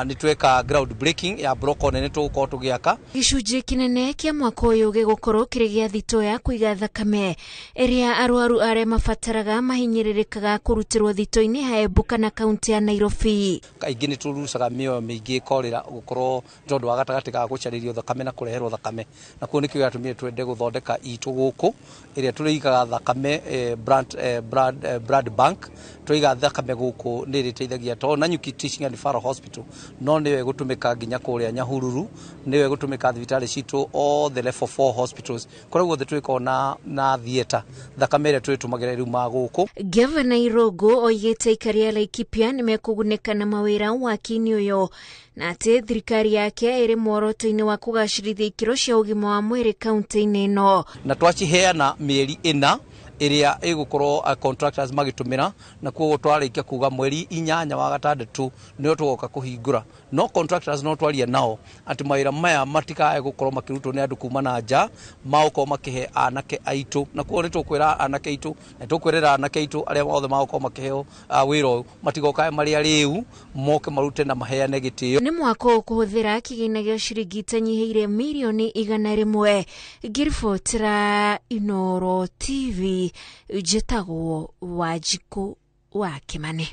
nĩ tweka ground breaking ya block nene tũgũkorwo tũgĩaka. Gĩcunjĩ kĩnene kĩa mwaka ũyũ gĩgũkorwo kĩrĩ gĩa thitoo ya kũiga thakame ĩrĩa arwaru arĩa mabataraga mahinyĩrĩrĩkaga kũrutĩrwo thitoo-inĩ ha Embu kana kaunti ya Nairobi. Kaingĩ nĩ tũrucaga mĩoyo mĩingĩ ĩkorĩra gũkorwo tondũ wa gatagatĩ ga gũcarĩrio thakame na kũreherwo thakame, na koguo nĩkĩo gĩatũmire twende gũthondeka itũ gũkũ ĩrĩa tũrĩigaga thakame blood bank. Tũiga thakame gũkũ nĩ ĩrĩteithagia to Nanyuki Teaching and Referral Hospital, no nĩyo ĩgũtũmĩka nginya kũrĩa Nyahururu, nĩyo ĩgũtũmĩka thibitarĩ citũ all the level 4 hospitals kũrĩa guothe twĩkorwo na theatre thakame ĩrĩa twĩtũmagĩra rĩu ma gũkũ. Gavana Irũngũ oigĩte aikari a Laikipia nĩmekũgunĩka na mawĩra waki-inĩ ũyũ na atĩ thirikari yake ĩrĩ muoroto-inĩ wa kũgacĩrithia ikĩro cia ũgima wa mwĩrĩ kaunti-inĩ ĩno. Na twaciheana mĩeri 4 ĩrĩa ĩgũkorwo contractors magĩtũmĩra, na koguo twarĩkia kuga mweri 8 wa gatandatũ nĩo tũgoka kũhingũra, no contractors no twarie nao atĩ mawĩra maya matikae gũkorwo makĩrutwo nĩ andũ kuma na nja, magũkorwo makĩhe anake aitũ, na koguo nĩ tũkwĩra anake aitũ na tũkwĩrĩra anake aitũ arĩa othe magũkorwo makĩheo wĩra ũyũ matigokae marĩ arĩu, moke marute na maheane gĩtĩo. Nĩ mwaka ũkũhũthĩra kĩgĩna gĩa ciringi itanyihĩire mirioni 100. Ngĩribotera Inooro TV njĩtagwo Wanjikũ wa Kĩmani.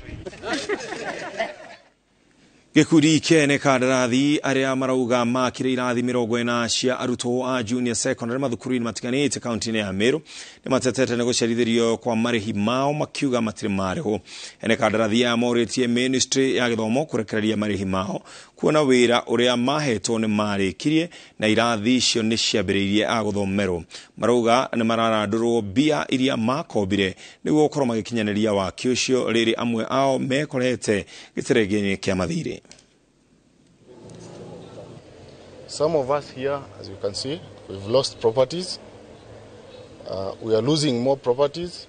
Gĩkundi kĩene kandarathi arĩa marauga makire irathi 40 cia arutwo a junior secondary mathukuru-inĩ matiganĩte kaunti-inĩ ya Meru nĩ matetete nĩ gũcerithĩrio kwa marĩhi mao makiuga matirĩ marĩhwo. Ene kandarathi aya morĩtie ministry ya gĩthomo kũrekereria marĩhi mao kuona wĩra ũrĩa mahetwo nĩ marĩkirie na irathi icio nĩ ciambĩrĩirie a gũthomerwo. Marauga nĩ mararandũrwo mbia iria makombire nĩguo gũkorwo magĩkinyanĩria waki ũcio, rĩrĩ amwe ao mekorete gĩterengeinĩ kĩa mathirĩ. Some of us here, as you can see, we've lost properties. We are losing more properties,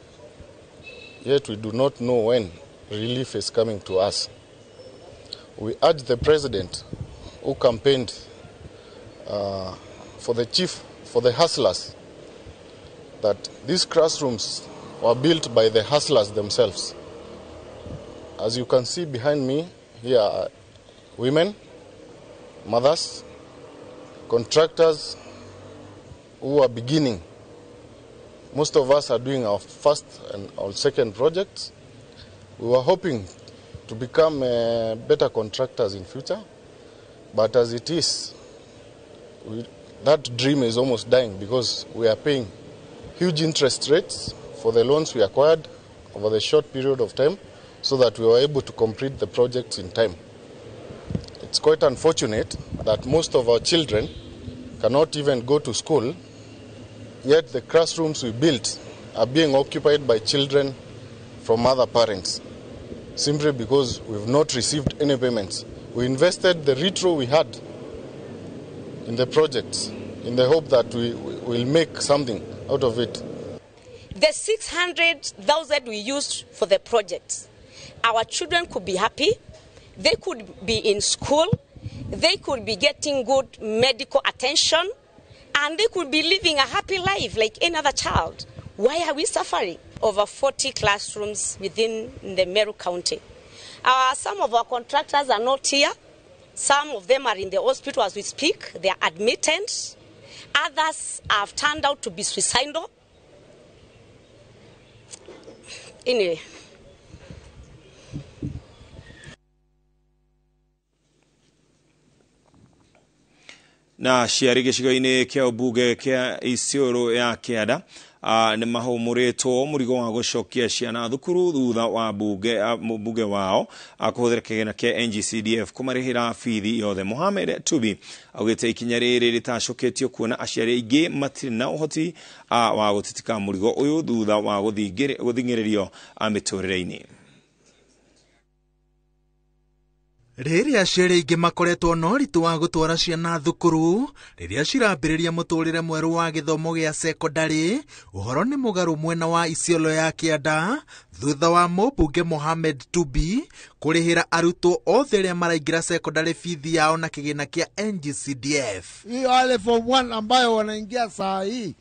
yet we do not know when relief is coming to us. We urge the president, who campaigned for the chief, for the hustlers, that these classrooms were built by the hustlers themselves. As you can see behind me, here are women, mothers, contractors who are beginning. Most of us are doing our first and our second projects. We were hoping to become better contractors in future, but as it is, that dream is almost dying because we are paying huge interest rates for the loans we acquired over the short period of time so that we were able to complete the projects in time. It's quite unfortunate that most of our children cannot even go to school, yet the classrooms we built are being occupied by children from other parents, simply because we've not received any payments. We invested the retro we had in the projects in the hope that we will make something out of it. The 600,000 we used for the projects, our children could be happy, they could be in school, they could be getting good medical attention, and they could be living a happy life like any other child. Why are we suffering? Over 40 classrooms within the Meru County. Some of our contractors are not here. Some of them are in the hospital as we speak. They are admitted. Others have turned out to be suicidal. Anyway. Na aciari gĩcigo-inĩ kĩa ũmbunge kĩa Isiolo ya Kĩanda nĩ mahũmũrĩtwo mũrigo wa gũcokia ciana thukuru thutha wa mbunge wao kũhũthĩra kĩgĩna kĩa NGCDF kũmarĩhĩra bithi yothe. Mohamed Tubi augĩte ikinya rĩrĩ rĩtacũkĩtio kuona aciari aingĩ matirĩ na ũhoti wa gũtitika mũrigo ũyũ thutha wa gũthing'ĩrĩrio mĩtũrĩre-inĩ. Rĩrĩa aciari aingĩ makoretwo na ũritũ wa gũtwara ciana thukuru rĩrĩa cirambĩrĩria mũtũrĩre mwerũ wa gĩthomo gĩa sekondarĩ, ũhoro nĩ mũgarũ mwena wa Isiolo ya Kĩanda thutha wa mũmbunge Mohamed Tubi kũrĩhĩra arutwo othe arĩa maraingĩra sekondarĩ bithi yao na kĩgĩna kĩa NGCDF. Hiyo wale form 1 ambayo wanaingia saa hii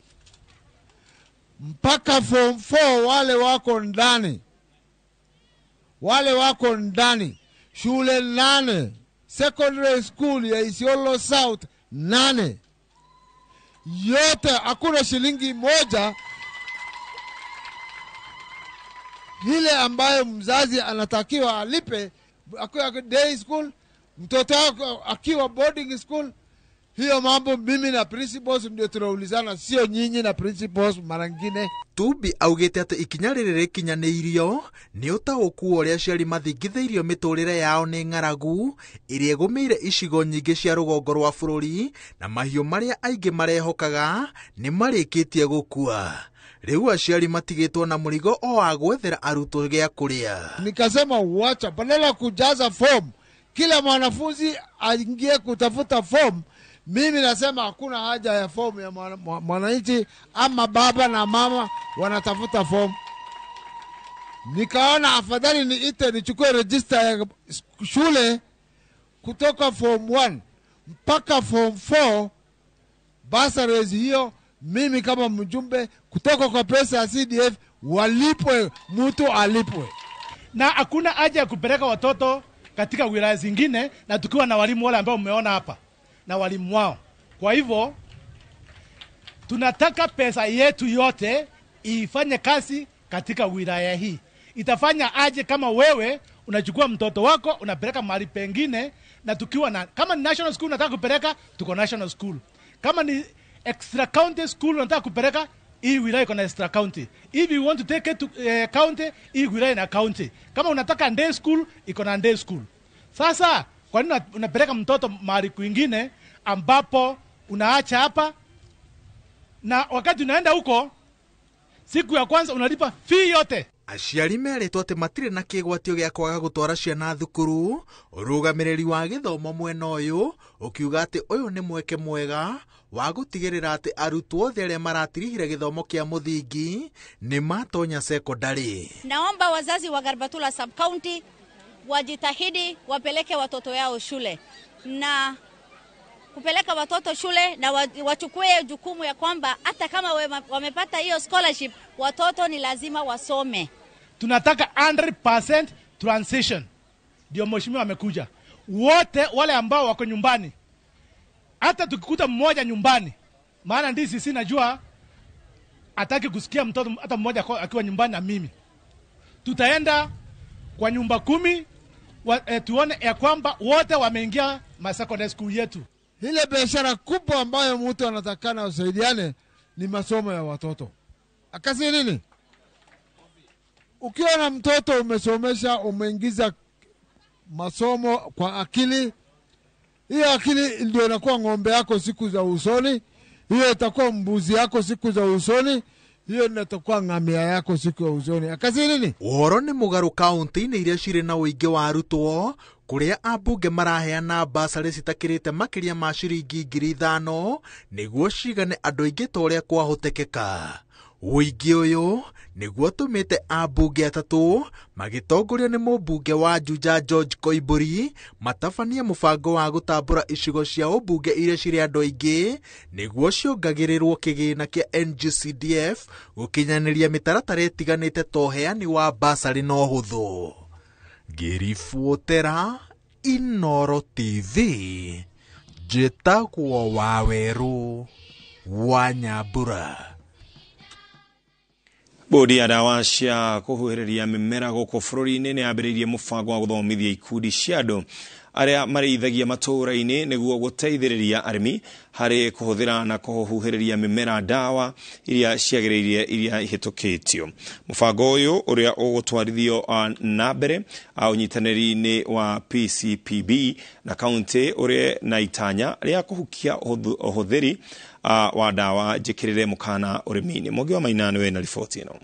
mpaka form 4 wale wako ndani, wale wako ndani shule 8, secondary school ya Isiolo South 8, yote hakuna shilingi moja ile ambayo mzazi anatakiwa alipe akiwa day school, mtoto akiwa boarding school. Hiyo mambo mimi na principals ndio tunaulizana, sio nyinyi na principals mara nyingine. Tubi augĩte atĩ ikinya rĩrĩ rĩkinyanĩirio nĩ ũtaũku ũrĩa aciari mathingithĩirio mĩtũrĩre yao nĩ ng'aragu ĩrĩa ĩgũmĩire icigo nyingĩ cia rũgongo rwa bũrũri na mahiũ marĩa aingĩ marehokaga nĩ marĩkĩtie gũkua. Rĩu aciari matigĩtwo na mũrigo o wa gwethera arutwo gĩa kũrĩa. Nikasema wacha, badala kujaza form kila mwanafunzi aingie kutafuta form, mimi nasema hakuna haja ya fomu ya mwananchi ama baba na mama wanatafuta fomu. Nikaona afadhali niite nichukue register ya shule kutoka form 1 mpaka form 4, bursaries hiyo mimi kama mjumbe kutoka kwa pesa ya CDF walipwe, mtu alipwe. Na hakuna haja ya kupeleka watoto katika wilaya zingine na tukiwa na walimu wale ambao mmeona hapa na walimu wao. Kwa hivyo tunataka pesa yetu yote ifanye kazi katika wilaya hii. Itafanya aje kama wewe unachukua mtoto wako unapeleka mahali pengine, na tukiwa na kama ni national school unataka kupeleka, tuko national school. Kama ni extra county school unataka kupeleka, hii wilaya iko na extra county. If you want to take it to county, hii wilaya ina county. Kama unataka day school, iko na day school. Sasa kwa nini unapeleka mtoto mahali kwingine ambapo unaacha hapa, na wakati unaenda huko siku ya kwanza unalipa fee yote? Aciari merĩtwo atĩ matirĩ na kĩgwatio gĩa kwaga gũtwara ciana thukuru. Ũrũgamĩrĩri wa gĩthomo mwena ũyũ ũkiuga atĩ ũyũ nĩ mweke mwega wa gũtigĩrĩra atĩ arutwo othe arĩa maratirihire gĩthomo kĩa mũthingi nĩ matonya sekondarĩ. Naomba wazazi wa Garbatula sub county wajitahidi wapeleke watoto yao shule, na kupeleka watoto shule na wachukue jukumu ya kwamba hata kama wamepata hiyo scholarship, watoto ni lazima wasome. Tunataka 100% transition. Ndio mheshimiwa amekuja. Wote wale ambao wako nyumbani, hata tukikuta mmoja nyumbani, maana ndisi sisi najua hataki kusikia mtoto hata mmoja akiwa nyumbani na mimi, tutaenda kwa nyumba 10 tuone ya kwamba wote wameingia secondary school yetu. Ile biashara kubwa ambayo mtu anatakana usaidiane ni masomo ya watoto. Akasi nini? Ukiwa na mtoto umesomesha, umeingiza masomo kwa akili, hiyo akili ndio inakuwa ng'ombe yako siku za usoni, hiyo itakuwa mbuzi yako siku za usoni, hiyo ndio ngamia yako siku ya usoni. Akasi nini? Ũhoro nĩ mũgarũ kaunti-inĩ iria cirĩ na ũingĩ wa arutwo kũrĩa ambunge maraheana basarĩ citakĩrĩte makĩria ma ciringi 5,000 nĩguo cigane andũ aingĩ ta ũrĩa kwahotekeka. Ũingĩ ũyũ nĩguo ũtũmĩte ambunge atatũ magĩtongorio nĩ mũmbunge wa Juja George Koimburi matabanie mũbango wa gũtambũra icigo cia ũmbunge iria cirĩ andũ aingĩ nĩguo ciongagĩrĩrwo kĩgĩna kĩa NGCDF gũkinyanĩria mĩtaratara ĩtiganĩte ta ũheani wa basarĩ na ũhũthũ. Ngĩribotera Inoro TV, njĩtagwo Wawerũ wa Nyambura. Bodi ya dawa cia kũhuhĩrĩria mĩmera gũkũ bũrũri-inĩ nĩ yambĩrĩirie mũbango wa gũthomithia ikundi cia andũ arĩa marĩithagia matũũra-inĩ nĩguo gũteithĩrĩria arĩmi harĩ kũhũthĩra na kũhuhĩrĩria mĩmera dawa iria ciagĩrĩire iria ihĩtũkĩtio. Mũbango ũyũ ũrĩa ũgũtwarithio na mbere ũnyitanĩri-inĩ wa PCPB na kaunti ũrĩ na itanya rĩa kũhukia ũhũthĩri wa dawa njĩkĩrĩre mũkana ũrĩmi-inĩ. Mwangi wa Maina nĩwe na riboti ĩno.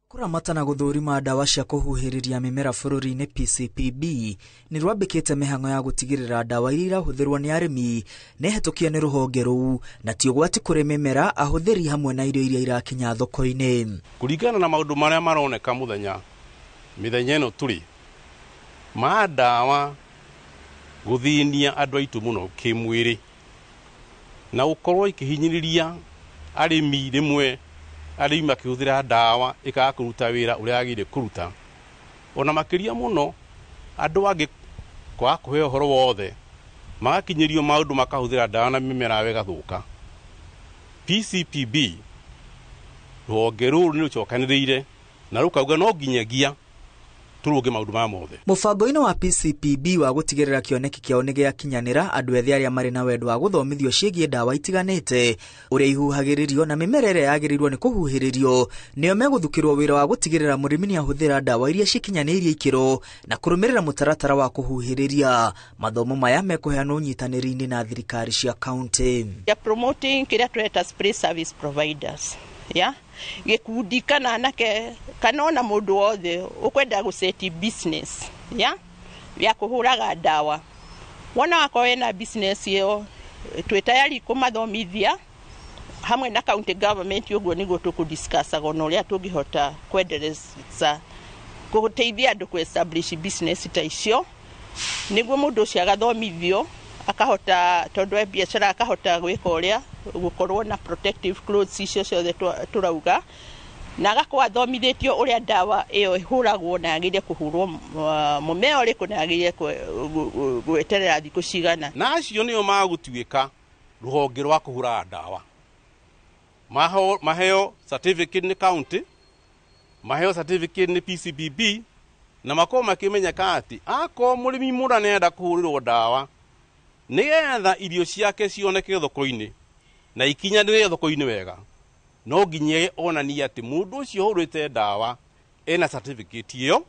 Kũramata na gũthũrima ndawa cia kũhuhĩrĩria mĩmera bũrũri-inĩ PCPB nĩ rwambĩkĩte mĩhang'o ya gũtigĩrĩra ndawa iria irahũthĩrwo nĩ arĩmi nĩ hetũkie nĩ rũhonge rũu na ti ũgwati kũrĩ mĩmera, ahũthĩri hamwe na irio iria irakinya thoko-inĩ. Kũringana na maũndũ marĩa maroneka mĩthenya ĩno tũrĩ ma ndawa gũthĩnia andũ aitũ mũno kĩmwĩrĩ na gũkorwo ikĩhinyĩrĩria arĩmi rĩmwe arĩmi makĩhũthĩra ndawa ĩkaga kũruta wĩra ũrĩa yagĩrĩire kũruta, ona makĩria mũno andũ angĩ kwaga kũheo ũhoro wothe magakinyĩrio maũndũ makahũthĩra ndawa na mĩmera yao ĩgathũka. PCPB rũhonge rũrũ nĩ rũcokanĩrĩire na rũkauga no nginyagia tũrũnge maũndũ maya mothe. Mũbango-inĩ wa PCPB wa gũtigĩrĩra kĩoneki kĩao nĩ gĩakinyanĩra, andũ ethĩ arĩa marĩ na wendo wa gũthomithio ciĩgiĩ ndawa itiganĩte ũrĩa ihuhagĩrĩrio na mĩmera ĩrĩa yagĩrĩirwo nĩ kũhuhĩrĩrio nĩo megũthukĩrwo wĩra wa gũtigĩrĩra mũrĩmi nĩ ahũthĩra ndawa iria cikinyanĩirie ikĩro na kũrũmĩrĩra mũtaratara wa kũhuhĩrĩria. Mathomo maya mekũheanwo ũnyitanĩri-inĩ na thirikari cia kaunti. We are promoting kĩrĩa tũreta spray service providers. Yeah? Gĩkundi kana anake kana ona mũndũ wothe ũkwenda gũseti business, yeah? Ya kũhũraga ndawa. Wona wakorwo wĩna business ĩyo twĩ tayari kũmathomithia hamwe na county government, ũguo nĩguo tũkũdiscussaga ona ũrĩa tũngĩhota kwendereza gũteithia andũ kũ establish business ta icio nĩguo mũndũ ũcio agathomithio akahota, tondũ e biacara akahota gwĩka ũrĩa gũkorwo na protective clothes icio ciothe tũrauga, na agakorwo athomithĩtio ũrĩa ndawa ĩyo ĩhũragwo na yagĩrĩire kũhũrwo mũmera ũrĩkũ na yagĩrĩire gweterera thikũ cigana. Na acio nĩo magũtuĩka rũhonge rwa kũhũraga ndawa, maheo certificate nĩ county, maheo certificate nĩ PCPB, na makorwo makĩmenyeka atĩ akorwo mũrĩmi mũna nĩarenda kũhũrĩrwo ndawa nĩgetha irio ciake cioneke thoko-inĩ na ikinyanĩre thoko-inĩ wega, no nginya onanie atĩ mũndũ ũcio ũhũrĩte ndawa ena certificate ĩyo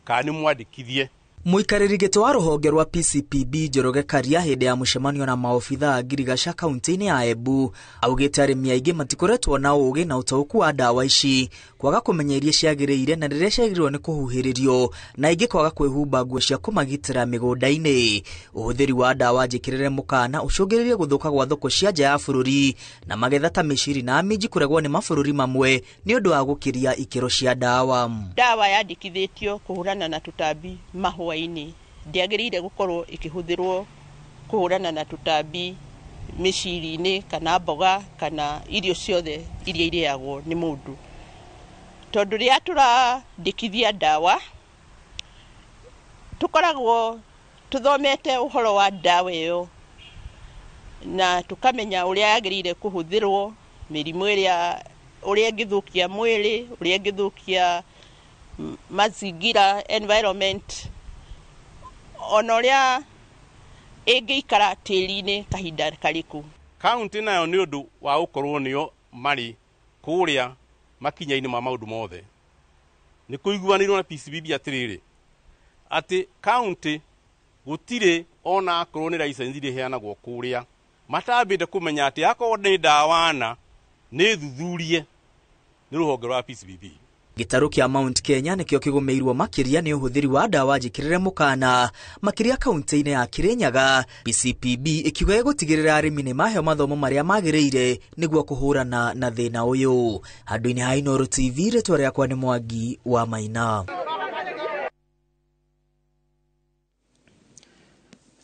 kana nĩ mwandĩkithie. Mũikarĩri gĩtĩ wa rũhonge rwa PCPB Njoroge Karia hĩndĩ ya mũcemanio na maobithaa a ngirigaca kaunti-inĩ ya Embu augĩte arĩmi aingĩ matikoretwo na ũũgĩ na ũtaũku wa ndawa ici, kwaga kũmenya iria ciagĩrĩire na rĩrĩa ciagĩrĩirwo nĩ kũhuhĩrĩrio, na ingĩ kwaga kwĩhumba nguo cia kũmagitĩra mĩgũnda-inĩ. Ũhũthĩri wa ndawa njĩkĩrĩre mũkana ũcũngĩrĩrie gũthũka gwa thoko cia nja ya bũrũri na magetha ta mĩciri na minji kũregwo nĩ mabũrũri mamwe nĩ ũndũ wa gũkĩria ikĩro cia ndawa. Ndawa yandĩkithĩtio kũhũrana na tũtambi mahũa ndĩagĩrĩire gũkorwo ĩkĩhũthĩrwo kũhũrana na tũtambi mĩciri-inĩ kana mboga kana irio ciothe iria irĩagwo nĩ mũndũ, tondũ rĩrĩa tũrandĩkithia ndawa tũkoragwo tũthomete ũhoro wa ndawa ĩyo na tũkamenya ũrĩa yagĩrĩire kũhũthĩrwo, mĩrimũ ĩrĩa ũrĩa ĩngĩthũkia mwĩrĩ, ũrĩa ĩngĩthũkia mazingira environment, ona ũrĩa ĩngĩikara tĩri-inĩ kahinda karĩkũ. Kaunti nayo nĩ ũndũ wa gũkorwo nĩo marĩ kũrĩa makinya-inĩ ma maũndũ mothe, nĩ kũiguanĩirwo na PCPB atĩrĩrĩ atĩ kaunti gũtirĩ ona akorwo nĩ license iria iheanagwo kũrĩa matambĩte kũmenya atĩ akorwo nĩ ndawa na nĩ thuthurie nĩ rũhonge rwa PCPB. Gĩtarũ kĩa Mount Kenya nĩkĩo kĩgũmĩirwo makĩria nĩ ũhũthĩri wa ndawa njĩkĩrĩre mũkana makĩria kaunti-inĩ ya Kirinyaga. PCPB ĩkiuga ĩgũtigĩrĩra arĩmi nĩ maheo mathomo marĩa magĩrĩire nĩguo kũhũrana na thĩna ũyũ. Handũ-inĩ ha Inooro TV, rĩtwa rĩakwa nĩ Mwangi wa Maina.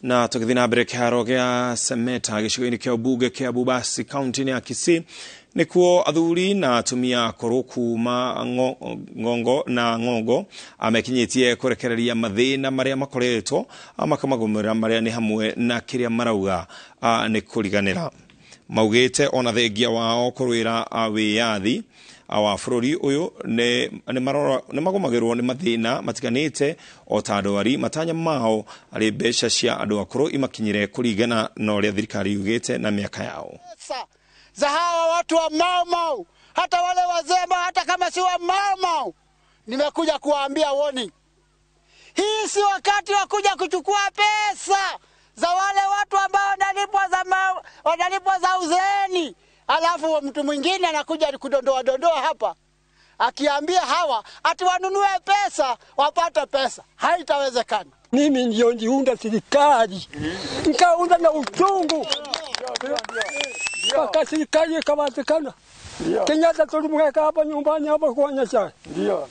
Na tũgĩthiĩ na mbere, kĩharo gĩa Semeta gĩcigo-inĩ kĩa ũmbunge kĩa Bubasi kaunti-inĩ ya Kisii Nikuo athuri na atumia akũrũ kuma ngongo na ngongo amekinyĩtie kũrekereria mathĩna marĩa makoretwo makamagũmĩra marĩa nĩ hamwe na kĩrĩa marauga nĩ kũriganĩra. Maugĩte ona thengia wao kũrũĩra wĩyathi wa bũrũri ũyũ nĩ magũmagĩrwo nĩ mathĩna matiganĩte o ta ndwari. Matanya mao arĩ mbeca cia andũ akũrũ imakinyĩre kũringana na ũrĩa thirikari yugĩte na mĩaka yao. Za hawa watu wa Mau Mau, hata wale wazee, hata kama si wa Mau Mau, nimekuja kuwaambia warning. Hii si wakati wa kuja kuchukua pesa za wale watu ambao wanalipwa za uzeeni, alafu mtu mwingine anakuja kudondoa dondoa hapa akiambia hawa ati wanunue pesa wapate pesa. Haitawezekana. Mimi ndio njiunda serikali, nikaunda na uchungu mpaka serikali ikapatikana. Kenyatta tulimweka hapa nyumbani hapa kuonyesha. Ndio.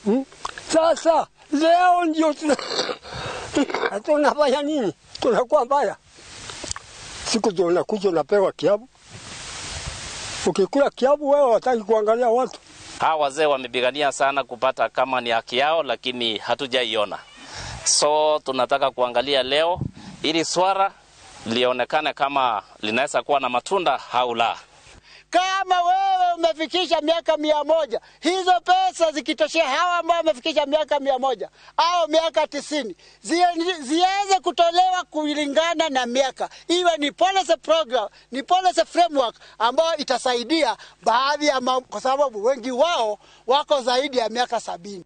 Sasa leo ndio tunafanya nini? Tunakuwa mbaya. Siku tunakuja unapewa kiabu. Ukikula kiabu wewe hutaki kuangalia watu. Hawa wazee wamepigania sana kupata kama ni haki yao, lakini hatujaiona. So tunataka kuangalia leo ili swara lionekane kama linaweza kuwa na matunda au la. Kama wewe umefikisha miaka 100, hizo pesa zikitoshea hawa ambao wamefikisha miaka 100 au miaka 90, ziweze kutolewa kulingana na miaka. Iwe ni policy program, ni policy framework ambayo itasaidia baadhi ya, kwa sababu wengi wao wako zaidi ya miaka 70.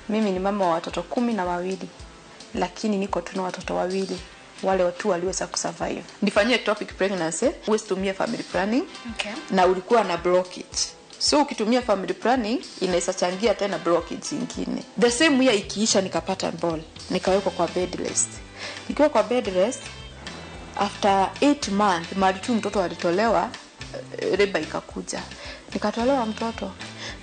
Mimi ni mama wa watoto 12, lakini niko tu na watoto wawili wale watu waliweza kusurvive. Nifanyie ectopic pregnancy, usitumie family planning. Okay. Na ulikuwa na blockage. So ukitumia family planning inaweza changia tena blockage nyingine. The same year ikiisha nikapata ball, nikawekwa kwa bed rest. Nikiwa kwa bed rest after 8 months mali tu mtoto alitolewa, reba ikakuja. Nikatolewa mtoto.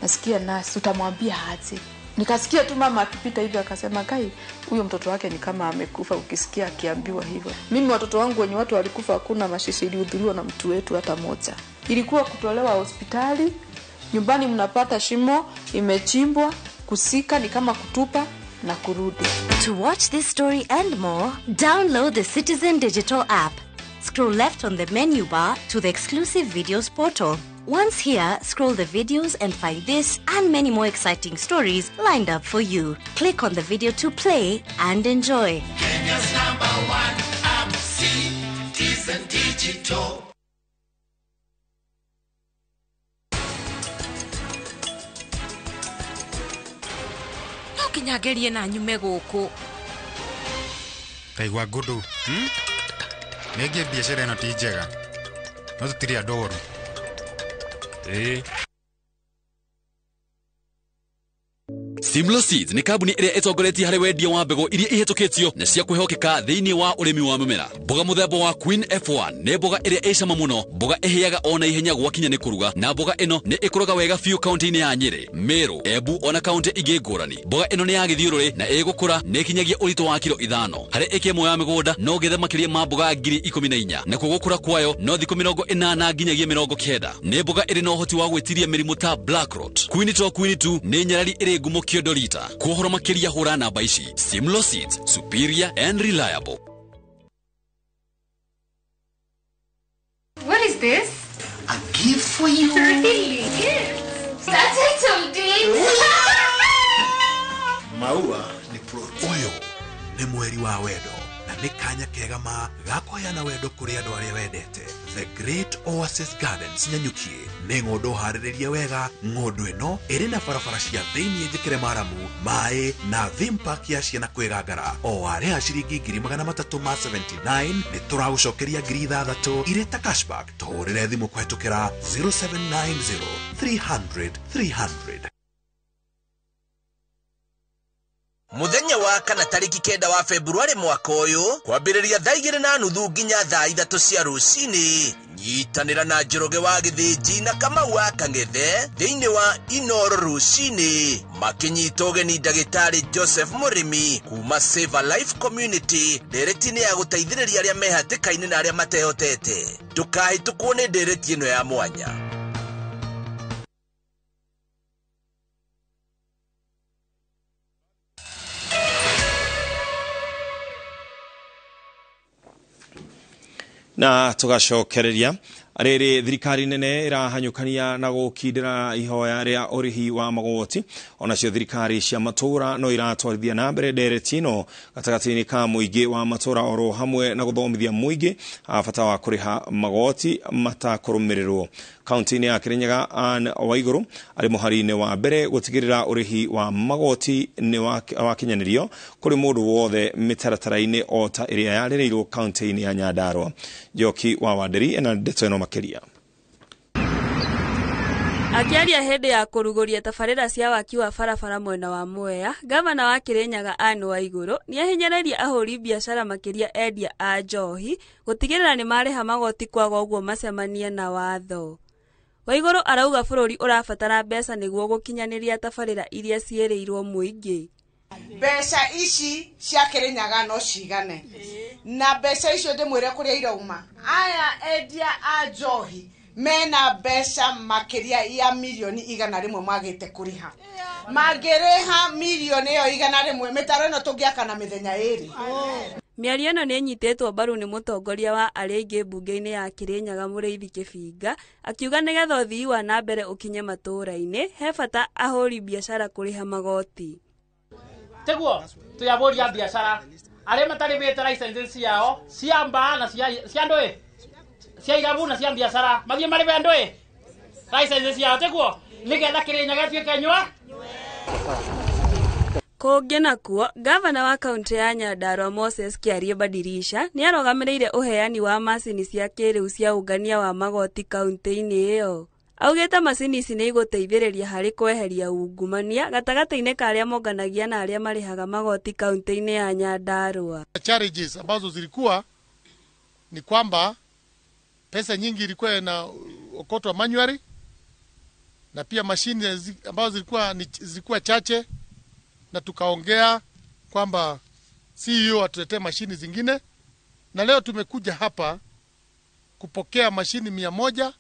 Nasikia nurse utamwambia aje. Nikasikia tu mama akipita hivi akasema kai huyo mtoto wake ni kama amekufa, ukisikia akiambiwa hivyo. Mimi watoto wangu wenye watu walikufa hakuna mashishi ilihudhuriwa na mtu wetu hata moja. Ilikuwa kutolewa hospitali, nyumbani mnapata shimo imechimbwa, kusika ni kama kutupa na kurudi. To watch this story and more, download the Citizen Digital app. Scroll left on the menu bar to the exclusive videos portal. Once here, scroll the videos and find this and many more exciting stories lined up for you. Click on the video to play and enjoy. Kenya's #1 app, Citizen Digital. No kinyagerie na nyume guku. Taigua ngudu. Nĩngĩ biacara ĩno ti njega. No tũtirĩ andũ oru. Simlo Seeds nĩ kambuni ĩrĩa ĩtongoretie harĩ wendia wa mbegũ iria ihĩtũkĩtio na cia kwĩhokeka thĩinĩ wa ũrĩmi wa mĩmera. Mboga mũthemba wa Queen F1 nĩ mboga ĩrĩa ĩ cama mũno, mboga ĩhĩaga o na ihenya gwakinya nĩ kũruga, na mboga ĩno nĩ ĩkũraga wega biũ kaunti-inĩ ya Nyĩrĩ, Meru, Embu ona kaunti ingĩ ngũrani. Mboga ĩno nĩ ya gĩthiũrũrĩ na ĩgũkũra nĩ ĩkinyagia ũritũ wa kiro 5. Harĩ ĩka ĩmwe ya mĩgũnda no ũgethe makĩria ma mboga 14,000, nakuo gũkũra kwayo no thikũ 80 nginyagia 90. Nĩ mboga ĩrĩ na ũhoti wa gwĩtiria mĩrimũ ta black rot. Queen 2 Queen 2 nĩ nyarari ĩrĩ ngumo kĩondo rita. Kuohoro makĩria hũra namba ici. Simlo Seeds, superior and reliable. What is this? A gift for you. Really? Gift? That's it, Maua ni pro. Ũyũ nĩ mweri wa wendo na nĩ kanya kega ma ga kũheana wendo kũrĩ andũ arĩa wendete. The Great Oasis Gardens Nanyuki nĩ ng'ũndũ harĩrĩrie wega. Ng'ũndũ ĩno ĩrĩ na barabara cia thĩinĩ njĩkĩre maramu, maĩ na theme park ya ciana kwĩgangara. O warĩha ciringi 379 nĩ tũragũcokeria 6,000 irĩ ta cashback. Tũhũrĩre thimũ kũhetũkĩra 0790 300 300. Muthenya wa kana tariki 9 wa Februari mwaka uyu kwambĩrĩria thaa 2:30 nginya thaa 3 cia rũcinĩ. Nyitanĩra na Njoroge wa Gĩthĩnji na Kamau wa Kang'ethe thĩinĩ wa Inoro rũcinĩ makĩnyita ũgeni ndagĩtarĩ Joseph Mũrĩmi kuma Save a Life Community ndereti-inĩ ya gũteithĩrĩria arĩa me hatĩka-inĩ na arĩa matehotete. Ndũkahĩtũkwo nĩ ndereti ĩno ya mwanya. Na tugacokereria rĩrĩ thirikari nene ĩrahanyũkania na gũkindĩra ihoya rĩa ũrĩhi wa magoti. Onacio thirikari cia matũra no iratwarithia na mbere ndereti ĩno gatagatĩ-inĩ ka mũingĩ wa matũra oro hamwe na gũthomithia mũingĩ bata wa kũrĩha magoti matakũrũmĩrĩrwo. Kaunti-inĩ ya Kirinyaga Ann Waiguru arĩ mũhari-inĩ wa mbere gũtigĩrĩra ũrĩhi wa magoti nĩ wakinyanĩrio kũrĩ mũndũ wothe mĩtaratara-inĩ o ta ĩrĩa yarĩrĩirwo kaunti-inĩ ya Nyandarua. Njoki wa Wanderi ena ndeto ĩno makĩria. Akiaria hĩndĩ ya kũrugũria tabarĩra cia waki wa barabara mwena wa Mwea, gavana wa Kirinyaga Ann Waiguru nĩahinyĩrĩirie ahũri biacara makĩria endia a njohi gũtigĩrĩra nĩmarĩha magoti kwaga ũguo macemanie na watho. Waiguru arauga bũrũri ũrabatara mbeca nĩguo gũkinyanĩria tabarĩra iria ciĩrĩirwo mũingĩ. Mbeca ici cia Kirinyaga no cigane na mbeca icio ndĩmwĩre kũrĩa irauma. Aya endia a njohi mena mbeca makĩria ya milioni 100 magĩte kũrĩha. Mangĩrĩha milioni ĩyo 100 mĩtaro ĩno tũngĩaka na mĩthenya 2. Mĩario ĩno nĩĩnyitĩtwo mbaru nĩ mũtongoria wa arĩa aingĩ mbunge-inĩ ya Kirinyaga Mũrĩithi Kĩbinga akiuga nĩgetha ũthii wa na mbere ũkinye matũũra-inĩ he bata ahũri biacara kũrĩha magoti. Teguo tuyabũri a biacara arĩa matarĩhĩte licenses ciao cia mbaa na cia ndũĩ cia irabu na cia biacara mathiĩ marĩhe ndũĩ licenses ciao teguo nĩgetha Kirinyaga ĩtuĩke nyua. Kũngĩ nakuo, gavana wa kaunti ya Nyandarua Moses Kĩarie Badirisha nĩarũgamĩrĩire ũheani wa macini cia kĩrĩu cia ũngania wa magoti kaunti-inĩ ĩyo. Augĩte macini ici nĩigũteithĩrĩria harĩ kweheria ungumania gatagatĩ-inĩ ka arĩa monganagia na arĩa marĩhaga magoti kaunti-inĩ ya Nyandarua. Challenges ambazo zilikuwa ni kwamba pesa nyingi ilikuwa inaokotwa manually na pia mashine ambazo zilikuwa chache, na tukaongea kwamba CEO atuletee mashini zingine, na leo tumekuja hapa kupokea mashini 100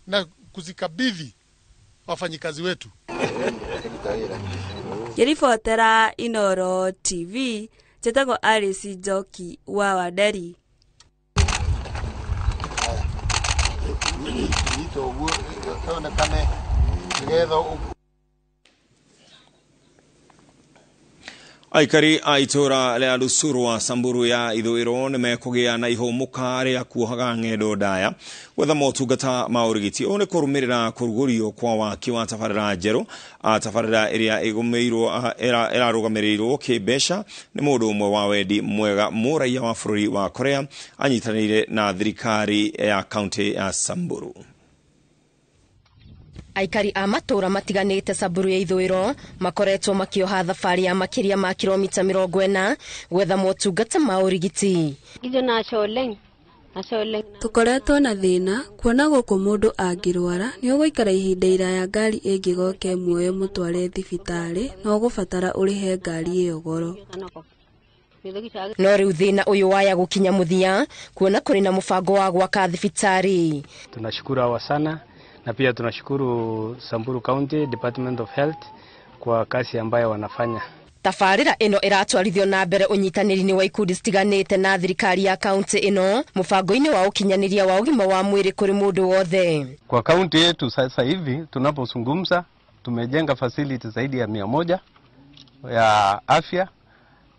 na kuzikabidhi wafanyikazi wetu. Ngĩribotera Inoro TV, njĩtagwo Alice Njoki wa Wanderi. Aikari a itũra rĩa Rusurwa Samburu ya ithũĩro nĩmekũgĩa na ihũmũka rĩa kuohaga ng'endo ndaya gwetha motungata ma ũrigiti. Ũũ nĩ kũrũmĩrĩra kũrugũrio kwa waki wa tabarĩra njerũ, tabarĩra ĩrĩa ĩgũmĩirwo ĩrarũgamĩrĩirwo kĩmbeca nĩ mũndũ ũmwe wa wendi mwega mũraiya wa bũrũri wa Korea anyitanĩire na thirikari ya kaunti ya Samburu. Aikari a matũra matiganĩte Samburu ya ithũĩro makoretwo makĩoha thabarĩ ya makĩria ma kilomita 40 gwetha motungata ma ũrigiti. Tũkoretwo na thĩna kuona gũkũ mũndũ angĩrwara nĩ ũgũikara ihinda iraya ngari ĩngĩgoka ĩmuoye mũtware thibitarĩ na ũgũbatara ũrĩhe ngari ĩyo goro. No rĩu thĩna ũyũ waya gũkinya mũthia kuona kũrĩ na mũbango wa gwaka thibitarĩ. Tunashukuru hawa sana na pia tunashukuru Samburu County Department of Health kwa kazi ambayo wanafanya. Tabarĩra ĩno ĩratwarithio na mbere ũnyitanĩri-inĩ wa ikundi citiganĩte na thirikari ya kaunti ĩno mũbango-inĩ wa ũkinyanĩria wa ũgima wa mwĩrĩ kũrĩ mũndũ wothe. Kwa kaunti yetu sasa hivi tunapozungumza tumejenga facility zaidi ya 100 ya afya,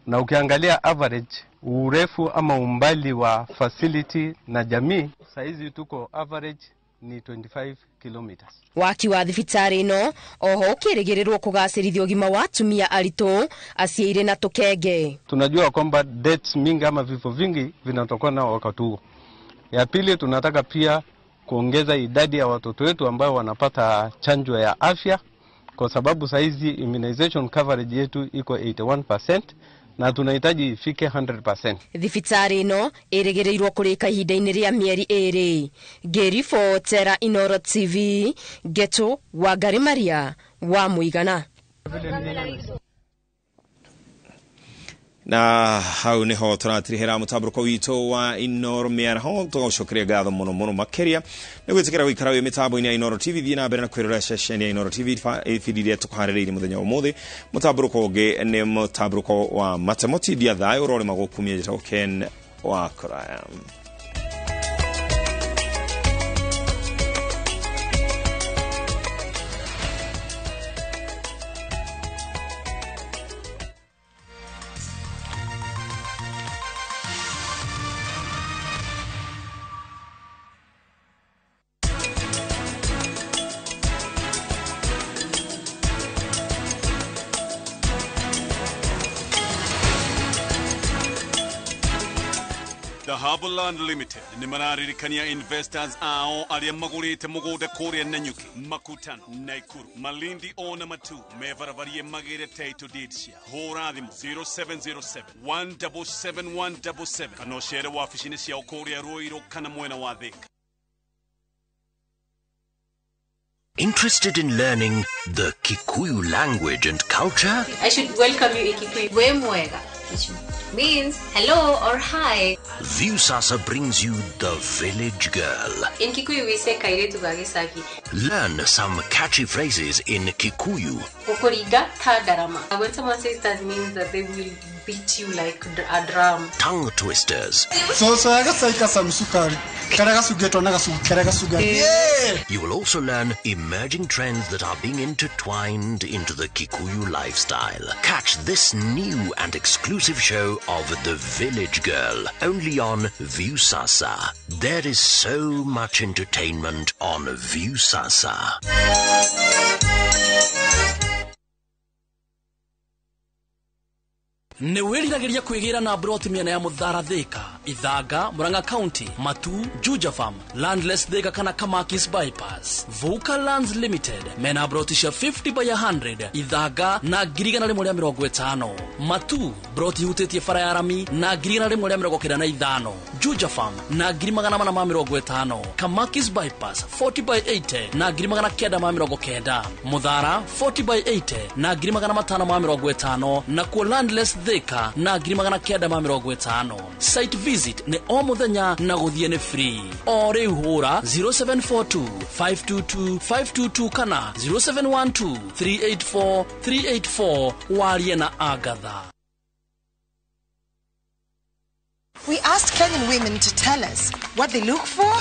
na ukiangalia average urefu ama umbali wa facility na jamii saizi tuko average ni 25 kilometers. Waki wa thibitarĩ ĩno oho ũkĩrĩgĩrĩrwo kũgacĩrithia ũgima wa atumia aritũ aciaire na tũkenge. Tunajua kwamba deaths mingi ama vifo vingi vinatokana wakati huo. Ya pili, tunataka pia kuongeza idadi ya watoto wetu ambao wanapata chanjo ya afya. kwa sababu saizi immunization coverage yetu iko 81% na tunahitaji ifike 100%. Thibitarĩ ĩno ĩrĩgĩrĩirwo kũrĩka ihinda-inĩ rĩa mĩeri 2. Ngĩribotera Inooro TV, Ngetu Wangari Maria wa Mũigana. Na hau niho tũratirihĩra mũtambũrũko witũ wa Inooro mĩaraho. Tũgũcokeria ngatho mũno mũno makĩria nĩ gwĩtĩkĩra gũikara wĩ mĩtambo-inĩ ya Inooro TV. Thiĩ na mbere na kwĩrorera ceceni ya Inooro TV ibindi iria tũkũharĩrĩirie mũthenya wa ũmũthĩ. Mũtambũrũko ũngĩ nĩ mũtambũrũko wa matemo tindia thayũ ũrorĩma gũkumia. Njĩtagwo Ken wa Kũraya. Dhahabu Land Limited nĩ mararirikania investors ao arĩa magũrĩte mũgũnda kũrĩa Nanyuki, Makutano, Naikuru, Malindi ona Matu mebarabariĩ magĩre title deed cia. Hũra thimũ 0707 177 177 kana ũcere wabici-inĩ ciao kũrĩa Ruiru kana mwena wa Thika. Interested in learning the Kikuyu language and culture? I should welcome you in Kikuyu. We mwega, which means hello or hi. Viusasa brings you The Village Girl. In Kikuyu we say kairetu ga gicagi. Learn some catchy phrases in Kikuyu. Gukuriga ta ndarama. When someone says that, means that they will beat you like a drum. Tongue twisters. You will also learn emerging trends that are being intertwined into the Kikuyu lifestyle. Catch this new and exclusive show of The Village Girl only on Viusasa. There is so much entertainment on Viusasa. Nĩ wĩriragĩria kwĩgĩra na broti mĩena ya Mũthara Thika, Ithanga, Murang'a County, Matu, Juja Farm, Landless Thika kana Kamakis Bypass. Vuka Lands Limited mena broti cia 50 by 100 Ithanga na 150. Matu broti hutĩtie bara ya rami na 195. Juja Farm na 450. Kamakis Bypass 40 by 80 na 990. Muthara 40 by 80 na 550 na kuo Landless Thika na 950. Site visit nĩ o mũthenya na gũthiĩ nĩ free. O rĩu hũra 0742 522 522 kana 0712 384 384 warie na Agatha. We asked Kenyan women to tell us what they look for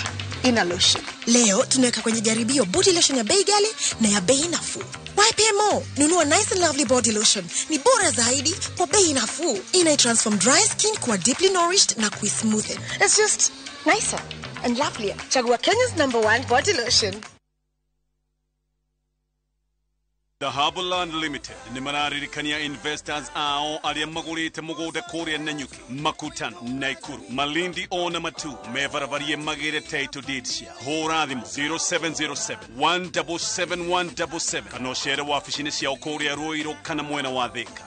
in a lotion. Leo tunaweka kwenye jaribio body lotion ya bei ghali na ya bei nafuu. Why pay more? Nunua Nice and Lovely body lotion. Ni bora zaidi kwa bei nafuu. Ina transform dry skin kuwa deeply nourished na kuismoothen. It's just nicer and lovelier. Chagua Kenya's #1 body lotion. Dhahabu Land Limited nĩ mararirikania investors ao arĩa magũrĩte mũgũnda kũrĩa Nanyuki, Makutano, Naikuru, Malindi ona Matu mebarabariĩ magĩre title deed cia. Hũra thimũ 0707 177 177 kana ũcere wabici-inĩ ciao kũrĩa Ruiru kana mwena wa Thika.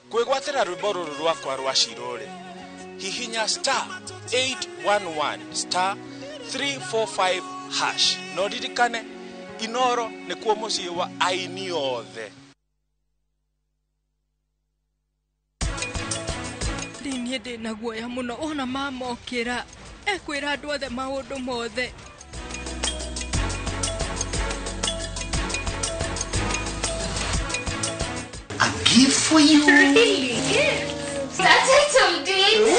Kwĩgwatĩra rwĩmbo rũrũ rwakwa rwa Shiro-rĩ, hihinya star 811 star 345 hash. No ririkane Inooro nĩkuo mũciĩ wa aini othe. Niĩ ndĩna guoya mũno ona mama okĩra ekwĩra andũ othe maũndũ mothe. A gift for you. Really? That's it, deed.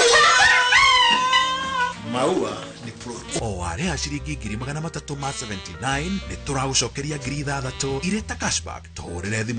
Maua ni plot. O warĩha ciringi 379 nĩ tũragũcokeria 6,000 irĩ ta cashback. Tũhũrĩre thimũ